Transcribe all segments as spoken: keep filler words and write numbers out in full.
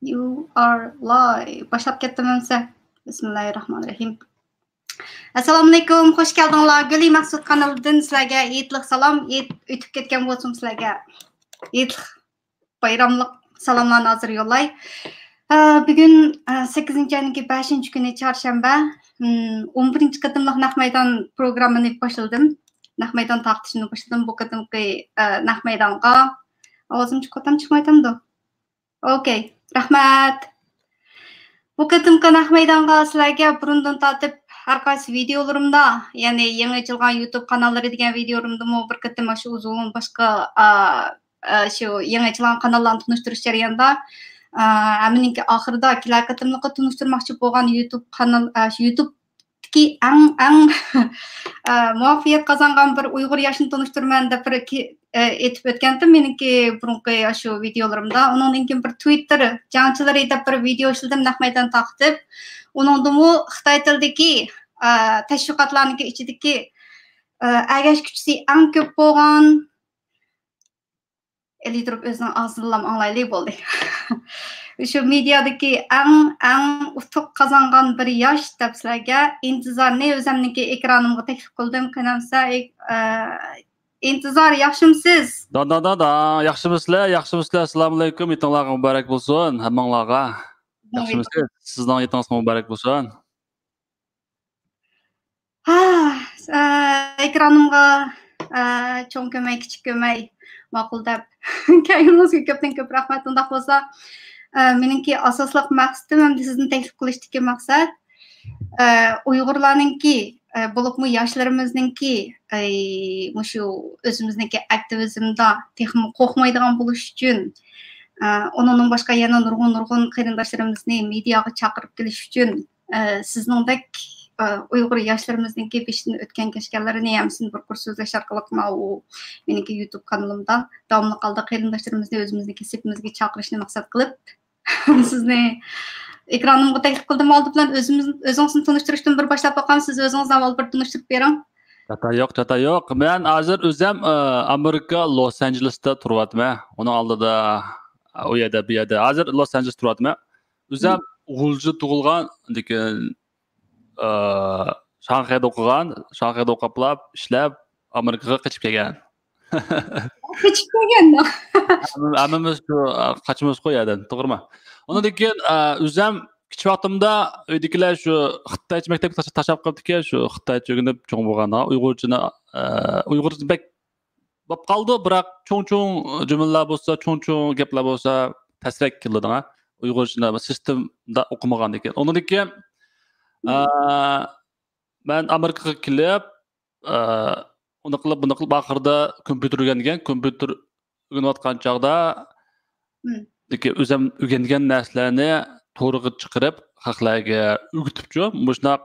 You are live. باشلاپ كەتتىم ئەمسە. بىسمىللاھىررەھمانىررەھىم. ئەسسالامۇئەلەيكۇم، خوش كەلدىڭلار. گۈلى مەخسۇت قانىلىدىن سىلەرگە ھېيتلىق سالام، ھېيت ئۆتۈپ كەتكەن بولسۇن سىلەرگە. ھېيتلىق بايراملىق سالاملارنى ھازىر يوللاي. ئە، بۈگۈن، ئە، سەككىزىنچى ئاينىڭكى بەشىنچى كۈنى، چارشەنبە. ھىم، ئون بىرىنچى قېتىملىق نەق مەيدان پروگراممىنى باشلىدىم. نەق مەيدان تارقىتىشنى باشلىدىم. بۇ قېتىمقى، ئە، نەق مەيدانغا ئاۋازىم چىقىۋاتامدۇ، چىقمايتامدۇ؟ ئوكەي، رەھمەت. بۇ قېتىمقى نەق مەيدانغا سىلەرگە بۇرۇندىن تارتىپ ھەر قايسى ۋىدىيولىرىمدا، يەنى يېڭى ئېچىلغان يۇتۇب قاناللىرى دېگەن ۋىدىيولىرىمدىمۇ بىر قېتىم مۇشۇ ئۇزۇن باشقا، ئا، ئا، شۇ يېڭى ئېچىلغان قاناللارنى تونۇشتۇرۇش جەريانىدا، ئا، ھەممىنىڭكى ئاخىرىدا كېلەر قېتىملىقى تونۇشتۇرماقچى بولغان يۇتۇب قانال، ئا، شۇ يۇتۇب ئەڭ، ئەڭ، ئە، مۇۋەپپەقىيەت قازانغان بىر ئۇيغۇر ياشنى تونۇشتۇرىمەن دەپ بىر كى-، ئە، ئېيتىپ ئۆتكەنتىم مېنىڭكى بۇرۇنقى شۇ ۋىدىيولىرىمدا. ئۇنىڭدىن كېيىن بىر تۋىتتېر جەڭچىلىرى دەپ بىر ۋىدىيو ئىشلىدىم، نەق مەيدان تارقىتىپ. ئۇنىڭدىمۇ خىتاي تىلىدىكى، ئە، تەشۋىقاتلارنىڭكى ئىچىدىكى، ئە، ئەگەش كۈچىسى ئەڭ كۆپ بولغان، ئېلى تۇرۇپ ئۆزىنىڭ ئاغزىدىنلا ئاڭلايلى بولدى. شۇ مېدىيادىكى ئەڭ، ئەڭ ئۇتۇق قازانغان بىر ياش دەپ سىلەرگە ئىنتىزارنى ئۆزەمنىڭكى ئېكرانىمغا تەكلىپ قىلدىم. قېنىمسە، ئە، ئىنتىزار، ياخشىمۇسىز؟ دا، دا، دا، دا، ياخشىمۇسىلەر، ياخشىمۇسىلەر؟ ئەسسالامۇئەلەيكۇم، ھېيتىڭلارغا مۇبارەك بولسۇن ھەممىڭلارغا. ياخشىمۇسىز؟ سىزنىڭ ھېيتىڭىزمۇ مۇبارەك بولسۇن. ھا، ئە، ئېكرانىمغا، ئە، چوڭ كۆرمەي، كىچىك كۆرمەي، ماقۇل دەپ كەلگىنىڭىزگە كۆپتىن كۆپ رەھمەت. ئۇنداق بولسا، ئە، مېنىڭكى ئاساسلىق مەقسىتىم ھەمدە سىزنى تەكلىپ قىلىشتىكى مەقسەت، ئە، ئۇيغۇرلارنىڭكى، ئە، بولۇپمۇ ياشلىرىمىزنىڭكى، ئەي، مۇشۇ ئۆزىمىزنىڭكى ئاكتىۋىزمدا تېخىمۇ قورقمايدىغان بولۇش ئۈچۈن، ئە، ئۇنىڭدىن باشقا يەنە نۇرغۇن، نۇرغۇن قېرىنداشلىرىمىزنى مېدىياغا چاقىرىپ كېلىش ئۈچۈن، ئە، سىزنىڭدەك، ئە، ئۇيغۇر ياشلىرىمىزنىڭكى بېشىدىن ئۆتكەن كەچكەنلىرىنى ھەممىسىنى بىر قۇر سۆزلەش ئارقىلىق ماۋۇ مېنىڭكى يۇتۇب قانىلىمدا داۋاملىق ھالدا قېرىنداشلىرىمىزنى ئۆزىمىزنىڭكى سېپىمىزگە چاقىرىشنى مەقسەت قىلىپ، سىزنى ئېكرانىمغا تەكلىپ قىلدىم. ئالدى بىلەن ئۆزىمىز، ئۆزىڭىزنى تونۇشتۇرۇشتىن بىر باشلاپ باقاي. سىز ئۆزىڭىزنى ئاۋۋال بىر تونۇشتۇرۇپ بېرىڭ. چاتاق يوق، چاتاق يوق. مەن ھازىر ئۆزۈم، ئە، ئامېرىكا، لوس ئانژېلېستا تۇرۇۋاتىمەن. ئۇنىڭ ئالدىدا، ئۇ يەردە، بۇ يەردە. ھازىر لوس ئانژېلېستا تۇرۇۋاتىمەن. ئۆزۈم غۇلجىدا تۇغۇلغان، لېكىن، ئە، شاڭخەيدە ئوقۇغان، شاڭخەيدە ئوقۇپلا، ئىشلەپ، ئامېرىكىغا قېچىپ كەلگەن. قېچىپ كەلگەن. ھەممە-، ھەممىمىز شۇ، ئە، قاچىمىز قوي يەردىن، توغرىمۇ؟ ئۇنىڭدىن كېيىن، ئە، ئۆزۈم كىچىك ۋاقتىمدا ئۆيدىكىلەر شۇ خىتايچە مەكتەپكە تاشلاپ، تاشلاپ قويۇپتىكەن، شۇ خىتايچە ئۆگىنىپ چوڭ بولغان. ئۇيغۇرچىنى، ئە، ئۇيغۇرچە بەك بولۇپ قالدى، بىراق چوڭ-چوڭ جۈملىلەر بولسا، چوڭ-چوڭ گەپلەر بولسا تەسرەك كېلىدىغان. ئۇيغۇرچىنى سىستېمىدا ئوقۇمىغاندىكىن. ئۇنىڭدىن كېيىن، ئە، مەن ئامېرىكىغا كېلىپ، ئە، ئۇنداق قىلىپ، بۇنداق قىلىپ ئاخىرىدا كومپيۇتېر ئۆگەنگەن، كومپيۇتېر ئۆگىنىۋاتقان چاغدا، لېكىن ئۆزۈم ئۆگەنگەن نەرسىلەرنى تورغا چىقىرىپ، خەقلەرگە ئۆگىتىپچۇ، مۇشۇنداق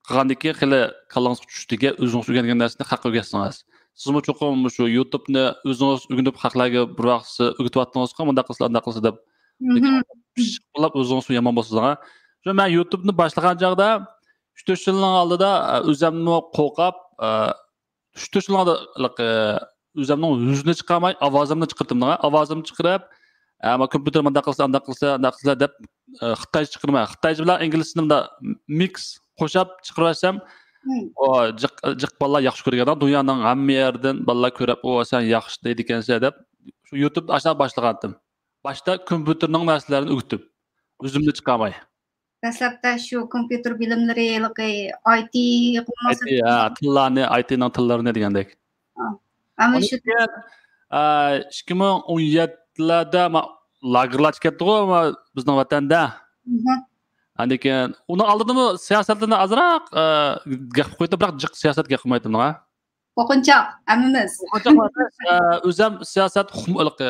قىلغاندىكىن خېلى كاللاڭىزغا چۈشىدىكەن، ئۆزىڭىز ئۆگەنگەن نەرسىنى خەققە ئۆگەتسىڭىز. سىزمۇ چوقۇم مۇشۇ يۇتۇبنى ئۆزىڭىز ئۆگىنىپ، خەقلەرگە بىر ۋاقىت ئۆگىتىۋاتتىڭىزغۇ، مۇنداق قىلسىلا، ئانداق قىلسىلا دەپ. لېكىن پىششىق بولۇپ ئۆزىڭىزمۇ يامان بولىسىز. شۇ مەن يۇتۇبنى باشلىغان چاغدا ئۈچ تۆت يىلنىڭ ئالدىدا، ئە، ئۆزۈممۇ قورقۇپ، ئە، ئۈچ تۆت يىلنىڭ ئالدىدا، ئە، ئۆزۈمنىڭ يۈزىنى چىقارماي، ئاۋازىمنى چىقىرتتىم. ئاۋازىمنى چىقىرىپ، ئە، ما كومپيۇتېر مۇنداق قىلسا، ئانداق قىلسا، ئانداق قىلسا دەپ، ئە، خىتايچە چىقىرىمەن. خىتايچە بىلەن ئىنگلىزچىنى مۇنداق مىكس قوشاپ چىقىرىۋەتسەم، ئۇ جىق، جىق بالىلار ياخشى كۆرگەن. دۇنيانىڭ ھەممە يېرىدىن بالىلار كۆرۈپ، «ئۇ، سەن ياخشى دەيدىكەنسەن» دەپ، شۇ يۇتۇبتا ئاشۇنداق باشلىغانتىم. باشتا كومپيۇتېرنىڭ نەرسىلىرىنى ئۆگىتىپ، ئۆزۈمنى چىقارماي. دەسلەپتە شۇ كومپيۇتېر بىلىملىرى، ھېلىقى ئايتى، ئايتى، ھە، تىللارنى، ئايتىنىڭ تىللىرىنى دېگەندەك. ئاندىن كېيىن، ئە، ئىككى مىڭ ئون يەتتىلەردە ما-، لاگېرلارچە كەتتىغۇ، ما-، بىزنىڭ ۋەتەندە. ئاندىن كېيىن ئۇنىڭ ئالدىدىمۇ سىياسەتلەرنى ئازراق، ئە، گەپ قىلىپ قويدۇم، بىراق جىق سىياسەت گەپ قىلمايتتىم. قورقۇنچاق، ھەممىمىز. قورقۇنچاق ئەمەس. ئە، ئۆزۈم سىياسەت ئۇقمۇ-، ھېلىقى،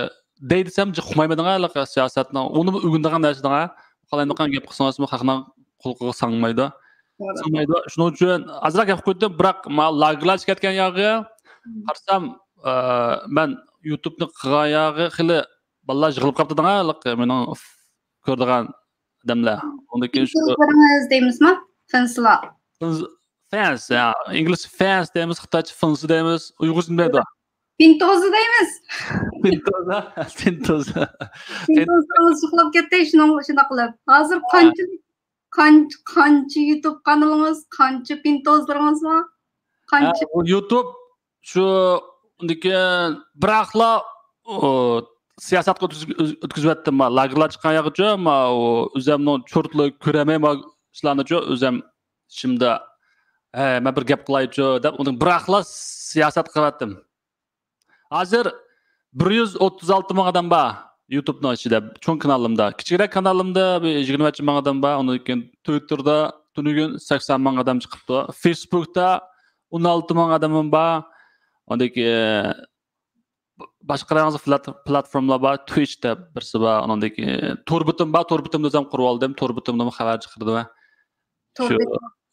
دەي دېسەم جىق ئۇقمايمەن، ھېلىقى سىياسەتنىڭ. ئۇنىمۇ ئۆگىنىدىغان نەرسە. قالايمىقان گەپ قىلسىڭىزمۇ خەقنىڭ قۇلىقىغا سىڭمايدۇ. سىڭمايدۇ. شۇنىڭ ئۈچۈن ئازراق گەپ قىلىپ قويدۇم، بىراق ما-، لاگېرلارچە كەتكەن ياغى قارىسام، ئە، مەن يۇتۇبنى قىلغان ياغى خېلى بالىلار يىغىلىپ قاپتۇ دەڭە، ھېلىقى مېنىڭ كۆرىدىغان ئادەملەر. ئۇندىن كېيىن شۇ فىنسلارىڭىز دەيمىزما؟ فىنسلار. فىنس-، فەنس، يا، ئىنگلىزچە فەنس دەيمىز، خىتايچە فىنس دەيمىز، ئۇيغۇرچە نېمە دەيدۇ؟ پىنتوزا دەيمىز. پىنتوزا، پىنتوزا. پىنتوزىڭىز يوقلاپ كەتتى، شۇنىڭ شۇنداق قىلىپ. ھازىر قانچىلىك، قانچە، قانچە يۇتۇب قانىلىڭىز، قانچە پىنتوزلىرىڭىز بار؟ قانچە؟ يۇتۇب شۇ، ئۇندىكى بىراقلا سىياسەتكە ئۆتكۈزۈۋەتتىم. لاگېرلار چىققان ياغىچۇ، ما ئۇ ئۆزەمنىڭ چورتلىرى كۆرەلمەي، ما شۇلارنىچۇ ئۆزەم شىمدا، ھە، مەن بىر گەپ قىلايچۇ دەپ، ئۇنى بىراقلا سىياسەت قىلىۋەتتىم. ھازىر بىر يۈز ئوتتۇز ئالتە مىڭ ئادەم بار يۇتۇبنىڭ ئىچىدە، چوڭ كانالىمدا. كىچىكرەك كانالىمدا بىر يىگىرمە نەچچە مىڭ ئادەم بار. ئۇنىڭدىن كېيىن تۋىتتېردا تۈنۈگۈن سەكسەن مىڭ ئادەم چىقىپتۇ. فېيسبۇكتا ئون ئالتە مىڭ ئادىمىم بار. ئۇنىڭدىن كېيىن باشقا رەڭزى پلات-، پلاتفورمىلار بار، تويچ دەپ بىرسى بار، ئۇنىڭدىن كېيىن تور بېتىم بار، تور بېتىمنى ئۆزۈم قۇرۇپ ئالدىم، تور بېتىمدىمۇ خەۋەر چىقىرىدۇ. شۇ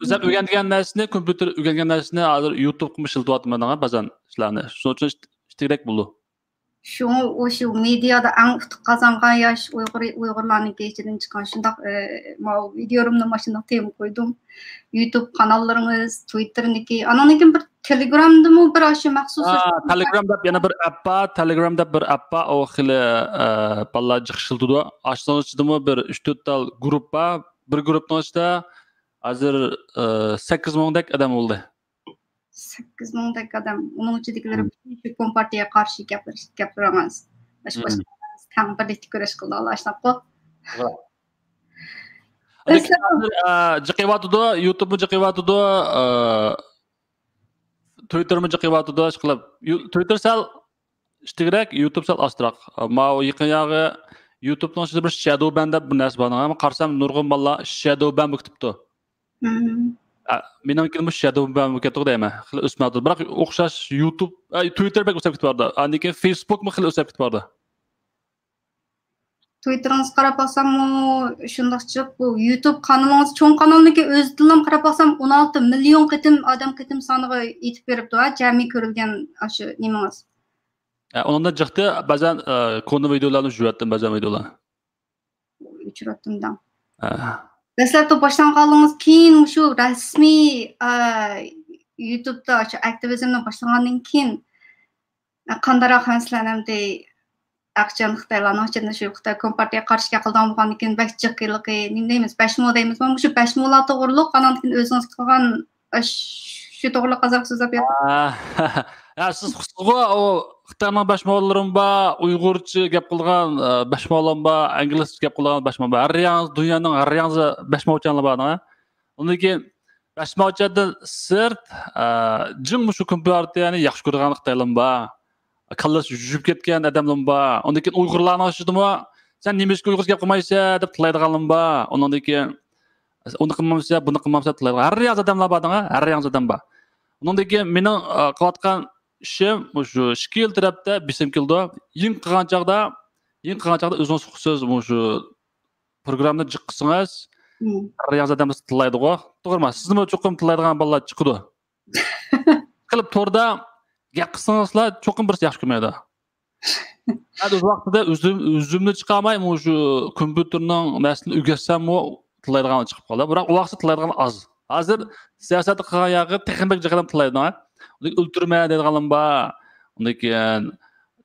ئۆزۈم ئۆگەنگەن نەرسىنى، كومپيۇتېر ئۆگەنگەن نەرسىنى ھازىر يۇتۇبقىمۇ ئىشلىتىۋاتىمەن، بەزەن ئىشلارنى. شۇنىڭ ئۈچۈن ئىشتىكرەك بولىدۇ. شۇڭا ئۇ شۇ مېدىيادا ئەڭ ئۇتۇق قازانغان ياش ئۇيغۇر، ئۇيغۇرلارنىڭكى ئىچىدىن چىققان شۇنداق، ئە، ماۋۇ ۋىدىيولىرىمنى ماشۇنداق تېما قويدۇم. يۇتۇب قاناللىرىڭىز، تۋىتتېرنىكى، ئانىڭدىن كېيىن بىر تېلېگرامدىمۇ بىر ئاشۇ مەخسۇس، تېلېگرام دەپ يەنە بىر ئەپ بار، تېلېگرام دەپ بىر ئەپ بار، ئۇ خېلى، ئە، بالىلار جىق ئىشلىتىدۇ. ئاشۇنىڭ ئىچىدىمۇ بىر ئۈچ تۆت تال گۇرۇپ بار. بىر گۇرۇپنىڭ ئىچىدە ھازىر، ئە، سەككىز مىڭدەك ئادەم بولدى. سەككىز مىڭدەك ئادەم. ئۇنىڭ ئىچىدىكىلىرى شۇ كومپارتىيەگە قارشى گەپلىرىڭىز. باشقا تەڭ بىرلىكتە كۈرەش قىلىدىغانلار ئاشۇنداققۇ؟ ھازىر، ئە، جىقىۋاتىدۇ، يۇتۇبمۇ جىقىۋاتىدۇ، ئە، تۋىتتېرمۇ جىقىۋاتىدۇ، ئىشقىلىپ. تۋىتتېر سەل ئىشتىكرەك، يۇتۇب سەل ئاستىراق. ماۋۇ يېقىن ياغى يۇتۇبنىڭ ئىچىدە بىر شەدو بەن دەپ بىر نەرسە بار. ئەمما قارىسام نۇرغۇن بالىلار شەدو بەن بولۇپ كېتىپتۇ. مېنىڭكىمۇ شەدو بەن بولۇپ كەتتىغۇ دەيمەن. خېلى ئۆسمەيدۇ. بىراق ئوخشاش يۇتۇب، ئە، تۋىتتېر بەك ئۆسۈپ كېتىۋاتىدۇ. ئاندىن كېيىن فېيسبۇكمۇ خېلى ئۆسۈپ كېتىۋاتىدۇ. تۋىتتېرىڭىزغا قاراپ باقساممۇ شۇنداق جىق، بۇ يۇتۇب قانىلىڭىز، چوڭ قانالنىڭكى ئۆزىدىنلا قاراپ باقسام ئون ئالتە مىليون قېتىم ئادەم قېتىم سانىغا يېتىپ بېرىپتۇ، ھە، جەمئىي كۆرۈلگەن ئاشۇ نېمىڭىز. ئە، ئۇنىڭدىن جىقتى بەزەن، ئە، كونا ۋىدىيولارنى يۇيۇۋەتتىم، بەزەن ۋىدىيولار. ئۆچۈرۈۋەتتىم دەڭ. دەسلەپتە باشلانغانلىقىڭىز كېيىن مۇشۇ رەسمىي، ئە، يۇتۇبتا شۇ ئاكتىۋىزمنى باشلىغاندىن كېيىن، ئە، قانداقراق ھەمسىلەرنى ئەمدى ئەقچان خىتايلارنىڭ ئىچىدە شۇ خىتاي كومپارتىيەگە قارشى گەپ قىلىدىغان بولغاندىن كېيىن بەك جىق ھېلىقى نېمە دەيمىز، بەشمۇ دەيمىزمۇ، مۇشۇ بەشمۇلار توغرۇلۇق، ئانان كېيىن ئۆزىڭىز قىلغان، ئە، شۇ توغرۇلۇق ئازراق سۆزلەپ بېرىڭ. يا، سىز ئۇقىسىزغۇ، ئۇ خىتاينىڭ بەشمۇلىرىمۇ بار، ئۇيغۇرچە گەپ قىلغان، ئە، بەشمۇلام بار، ئىنگلىزچە گەپ قىلغان بەشمۇلام بار. ھەر ياڭزا، دۇنيانىڭ ھەر ياڭزا بەشمۇچانلار بار. ئۇنىڭدىن كېيىن بەشمۇچادىن سىرت، ئە، جىڭ مۇشۇ كومپارتىيەنى ياخشى كۆرىدىغان خىتايلام بار. كاللىسى يۈشۈپ كەتكەن ئادەملىرىمۇ بار. ئۇندىن كېيىن ئۇيغۇرلارنىڭ ئىچىدىمۇ، «سەن نېمىشقا ئۇيغۇرچە گەپ قىلمايسەن؟» دەپ تىللايدىغانلىرىمۇ بار. ئۇنىڭدىن كېيىن، «ئۇنى قىلمامسەن، بۇنى قىلمامسەن» دەپ تىللايدىغان. ھەر ياڭزا ئادەملەر بار دەڭە، ھەر ياڭزا ئادەم بار. ئۇنىڭدىن كېيىن مېنىڭ، ئە، قىلىۋاتقان ئىشىم مۇشۇ ئىككى يىل تەرەپتە بېسىم كېلىدۇ. يېڭى قىلغان چاغدا، يېڭى قىلغان چاغدا ئۆزىڭىز ئۇقىسىز، مۇشۇ پروگراممىنى جىق قىلسىڭىز، ھەر ياڭزا ئادەم تىللايدىغۇ. توغرىما؟ سىزنىمۇ چوقۇم تىللايدىغان بالىلار چىقىدۇ. قىلىپ توردا گەپ قىلسىڭىزلا، چوقۇم بىرسى ياخشى كۆرمەيدۇ. ھەدە ئۆز ۋاقتىدا ئۈزۈم، ئۈزۈمنى چىقارماي، مۇشۇ كومپيۇتېرنىڭ نەرسىنى ئۆگەتسەممۇ تىللايدىغان چىقىپ قالدى. بىراق ئۇ ۋاقىتتا تىللايدىغان ئاز. ھازىر سىياسەتتە قىلغان ياقى تېخىمۇ بەك جىق ئادەم تىللايدۇ. ئۇنى ئۆلتۈرمە دەيدىغانلىرىمۇ بار. ئۇنىڭ كېيىن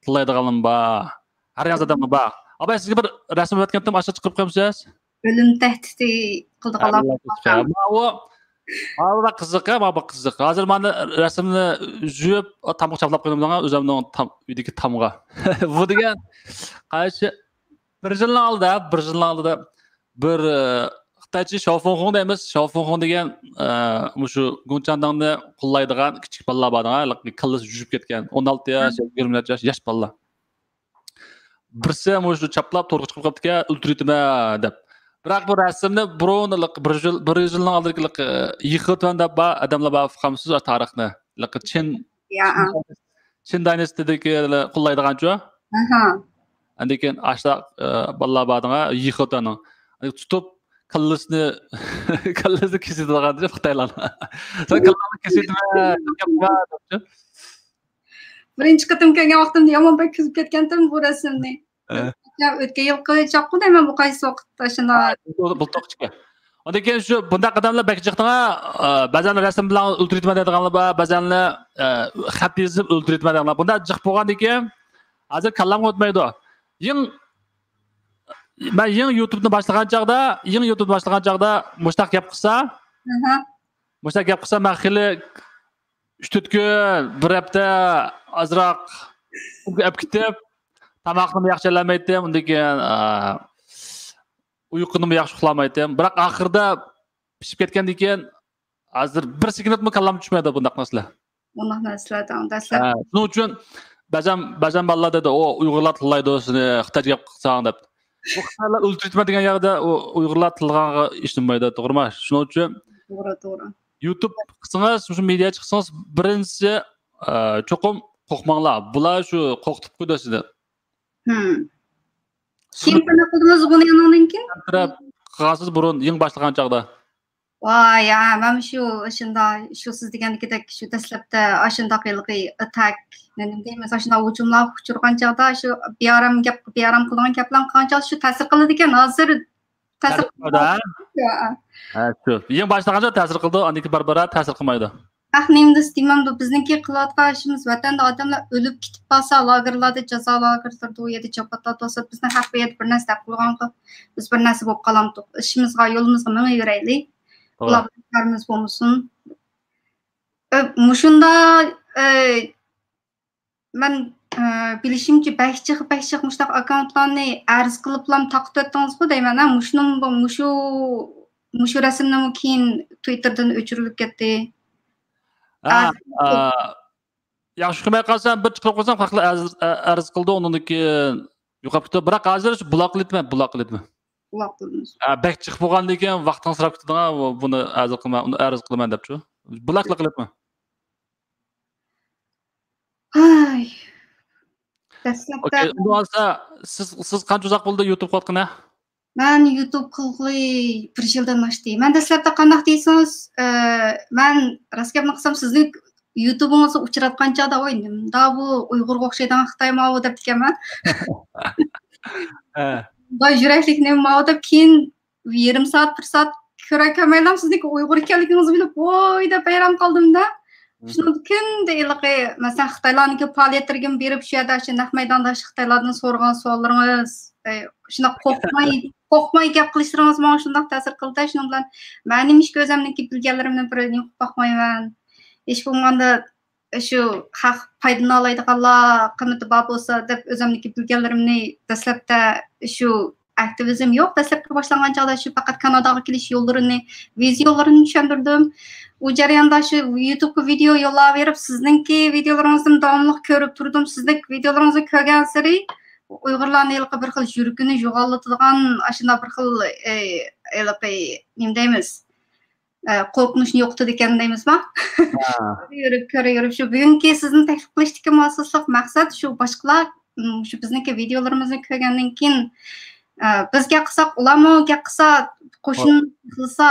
تىللايدىغانلىرىمۇ بار. ھەر ياز ئادەملەر بار. ئاباي، سىزگە بىر رەسىم ئەۋەتكەنتىم، ئاشۇ چىقىپ قويمىسىز؟ ئۆلۈم تەھدىتى قىلىدىغانلار. ماۋۇ، ماۋۇ بەك قىزىق، ھە، ماۋۇ بەك قىزىق. ھازىر مانا رەسىمنى يۇيۇپ، تامغا چاپلاپ قويدۇم دەڭە، ئۆزۈمنىڭ تام-، ئۆيدىكى تامغا. بۇ دېگەن قايسى، بىر يىلنىڭ ئالدىدا، بىر يىلنىڭ ئالدىدا بىر، ئە، خىتايچە شاۋفېڭخۇڭ دەيمىز، شاۋفېڭخۇڭ دېگەن، ئە، مۇشۇ گۇڭچانداڭنى قوللايدىغان كىچىك بالىلار بار دەڭە، كاللىسى يۈشۈپ كەتكەن، ئون ئالتە ياش، يىگىرمە ياش، ياش بالىلار. بىرسى مۇشۇ چاپلاپ تورغا چىقىپ قاپتىكەن، ئۆلتۈرۈۋېتىمەن دەپ. بىراق بۇ رەسىمنى بۇرۇن بىر يىل، بىر يىل يىلنىڭ ئالدىدىكى يىخېتۈەن دەپ بار ئادەملەر بار، ئۇقامسىز تارىخنى. چىن، چىن دايناستىدىكى قوللايدىغانچۇ؟ ئاندىن كېيىن ئاشۇنداق، ئە، بالىلار بار دەڭە، يىخېتۈەننىڭ. تۇتۇپ كاللىسىنى، كاللىسىنى كېسىۋېتىدىغان خىتايلارنى. سەن كاللاڭنى كېسىۋېتىمەن دەپ. بىرىنچى قېتىم كۆرگەن ۋاقتىمدا يامان بەك كۈلۈپ كەتكەنتىم بۇ رەسىمنى. ئۆتكەن يىلقى چاققۇ دەيمەن، بۇ قايسى ۋاقىتتا شۇنداق. بۇلتۇرقى چىققان. ئاندىن كېيىن شۇ بۇنداق ئادەملەر بەك جىقتىڭا، ئە، بەزەنلەر رەسىم بىلەن ئۆلتۈرۈۋېتىمەن دەيدىغانلار بار، بەزەنلەر، ئە، خەت يېزىپ ئۆلتۈرۈۋېتىمەن دەيدىغانلار. بۇنداق جىق بولغاندىن كېيىن ھازىر كاللامغا ئۆتمەيدۇ. يېڭى، مەن يېڭى يۇتۇبنى باشلىغان چاغدا، يېڭى يۇتۇبنى باشلىغان چاغدا مۇشۇنداق گەپ قىلسا، ئاھا. مۇشۇنداق گەپ قىلسا، مەن خېلى ئۈچ تۆت كۈن، بىر ھەپتە ئازراق ئەپ كېتىپ، تاماقنىمۇ ياخشى يېيەلمەيتتىم. ئۇندىن كېيىن، ئا، ئۇيقۇنىمۇ ياخشى ئۇخلىيالمايتتىم. بىراق ئاخىرىدا پىشىپ كەتكەندىن كېيىن، ھازىر بىر سېكۇنتمۇ كاللامغا چۈشمەيدۇ بۇنداق نەرسىلەر. بۇنداق نەرسىلەر دەڭ دەسلەپ. ھە، شۇنىڭ ئۈچۈن بەزەن، بەزەن بالىلار دەيدۇ، «ئۇ ئۇيغۇرلار تىللايدۇ سېنى، خىتايچە گەپ قىلساڭ» دەپ. بۇ خىتايلار ئۆلتۈرۈۋېتىمەن دېگەن يەردە ئۇ ئۇيغۇرلار تىللىغانغا ئىشىنمايدۇ، توغرىمۇ؟ شۇنىڭ ئۈچۈن توغرا، توغرا. يۇتۇب قىلسىڭىز، مۇشۇ مېدىيا چىقسىڭىز، بىرىنچىسى، ئە، چوقۇم قورقماڭلار. بۇلار شۇ قورقۇتۇپ قويىدۇ سىزنى. ھىم. كېيىن قانداق قىلدىڭىز بۇنى ئانىڭدىن كېيىن؟ قىلغانسىز بۇرۇن، يېڭى باشلىغان چاغدا. ۋاي، ھە، مەن شۇ، شۇنداق، شۇ سىز دېگەندىكىدەك، شۇ دەسلەپتە ئاشۇنداق ھېلىقى ئاتاك، نېمە دەيمىز، ئاشۇنداق ھۇجۇملارغا ئۇچرىغان چاغدا، شۇ بىئارام گەپ، بىئارام قىلىدىغان گەپلەرنى قىلغان چاغدا شۇ تەسىر قىلىدىكەن. ھازىر تەسىر تەسىر قىلىدۇ، ھە؟ قىلمايدۇ. ھە. ھە، شۇ. يېڭى باشلىغان چاغدا تەسىر قىلىدۇ، ئاندىن كېيىن بارا-بارا تەسىر قىلمايدۇ. ھەق نېمە دېسە دېمەمدۇ، بىزنىڭكى قىلىۋاتقان ئىشىمىز، ۋەتەندە ئادەملەر ئۆلۈپ كېتىپ قالسا، لاگېرلاردا، جازا لاگېرلىرىدا، ئۇ يەردە جاپادا تۇرسا، بىزنىڭ ھەق بۇ يەردە بىر نەرسە دەپ قويغانغۇ، بىز بىر نەرسە بولۇپ قالامتۇق، ئىشىمىزغا، يولىمىزغا مېڭىۋېرەيلى. توغرا. ئۇلار بىلەن كارىمىز بولمىسۇن. ئە، مۇشۇنداق، ئە، مەن، ئە، بىلىشىمچە، بەك جىق، بەك جىق مۇشۇنداق ئاككاونتلارنى ئەرز قىلىپلام تاقىتىۋەتتىڭىزغۇ دەيمەن، ھە؟ مۇشۇنىمۇ، مۇشۇ، مۇشۇ رەسىمنىمۇ كېيىن تويتتېردىن ئۆچۈرۈلۈپ كەتتى. ھە، ئەرز قىلىپ ئا، ياخشى ئۇقماي قالسام، بىر چىقىرىپ قويسام، خەقلەر ئەرز، ئە، ئەرز قىلدى، ئۇنىڭدىن كېيىن يوقاپ كېتىدۇ. بىراق ھازىر شۇ بلاك قىلىۋېتىمەن، بلاك قىلىۋېتىمەن. بلاك قىلدىڭىز. ھە، بەك جىق بولغاندىن كېيىن ۋاقتىڭ ساراپ كېتىدىغان، بۇنى ھازىر قىلماي، ئۇنى ئەرز قىلىمەن دەپچۇ. بلاكلا قىلىۋېتىمەن. ھاي. دەسلەپتە ئوكەي، ئۇنداق بولسا، سىز، سىز قانچە ئۇزاق بولدى يۇتۇب قىلىۋاتقىنى؟ مەن يۇتۇب قىلغىلى بىر يىلدىن ئاشتى. مەن دەسلەپتە قانداق دېسىڭىز، ئە، مەن راست گەپنى قىلسام، سىزنىڭ يۇتۇبىڭىزغا ئۇچراتقان چاغدا، «ۋاي، نېمىدا بۇ ئۇيغۇرغا ئوخشايدىغان خىتاي ماۋۇ» دەپتىكەنمەن. ھە. «ۋاي، يۈرەكلىك نېمە ماۋۇ» دەپ، كېيىن يېرىم سائەت، بىر سائەت كۆرەلمەيلا سىزنىڭكى ئۇيغۇر ئىكەنلىكىڭىزنى بىلىپ، ۋوي دەپ ھەيران قالدىم-دە. مم. شۇنىڭدا كۈندە ھېلىقى، مەسىلەن، خىتايلارنىڭكى پائالىيەتلىرىگىمۇ بېرىپ، شۇ يەردە شۇ نەق مەيداندا شۇ خىتايلاردىن سورىغان سوئاللىرىڭىز، ئەي، شۇنداق قورقماي، قورقماي گەپ قىلىشلىرىڭىز ماڭا شۇنداق تەسىر قىلدى. شۇنىڭ بىلەن مەن نېمىشقا ئۆزۈمنىڭكى بىلگەنلىرىمنى بىر نېمە قىلىپ باقمايمەن. ھېچ بولمىغاندا شۇ خەق پايدىلىنالايدىغانلار قىممىتى بار بولسا دەپ ئۆزۈمنىڭكى بىلگەنلىرىمنى دەسلەپتە شۇ ئاكتىۋىزم يوق. دەسلەپكى باشلانغان چاغدا شۇ پەقەت كاناداغا كېلىش يوللىرىنى، ۋىزا يوللىرىنى چۈشەندۈردۈم. ئۇ جەرياندا شۇ يۇتۇبقا ۋىدېئو يوللاۋېرىپ، سىزنىڭكى ۋىدېئولىرىڭىزنى داۋاملىق كۆرۈپ تۇردۇم. سىزنىڭكى ۋىدېئولىرىڭىزنى كۆرگەنسېرى ئۇيغۇرلارنى ھېلىقى بىر خىل يۈرىكىنى جۇغالىتىدىغان ئاشۇنداق بىر خىل، ئى، ھېلىقى نېمە دەيمىز؟ ئە، قورقۇنچنى يوقىتىدىكەن دەيمىزما؟ ھا. كۆرۈۋېرىپ، كۆرۈۋېرىپ، شۇ بۈگۈنكى سىزنى تەكلىپ قىلىشتىكى ئاساسلىق مەقسەت شۇ باشقىلار، م، شۇ بىزنىڭكى ۋىدېئولىرىمىزنى كۆرگەندىن كېيىن، ئە، بىز گەپ قىلساق، ئۇلارمۇ گەپ قىلسا، قوشۇن قىلسا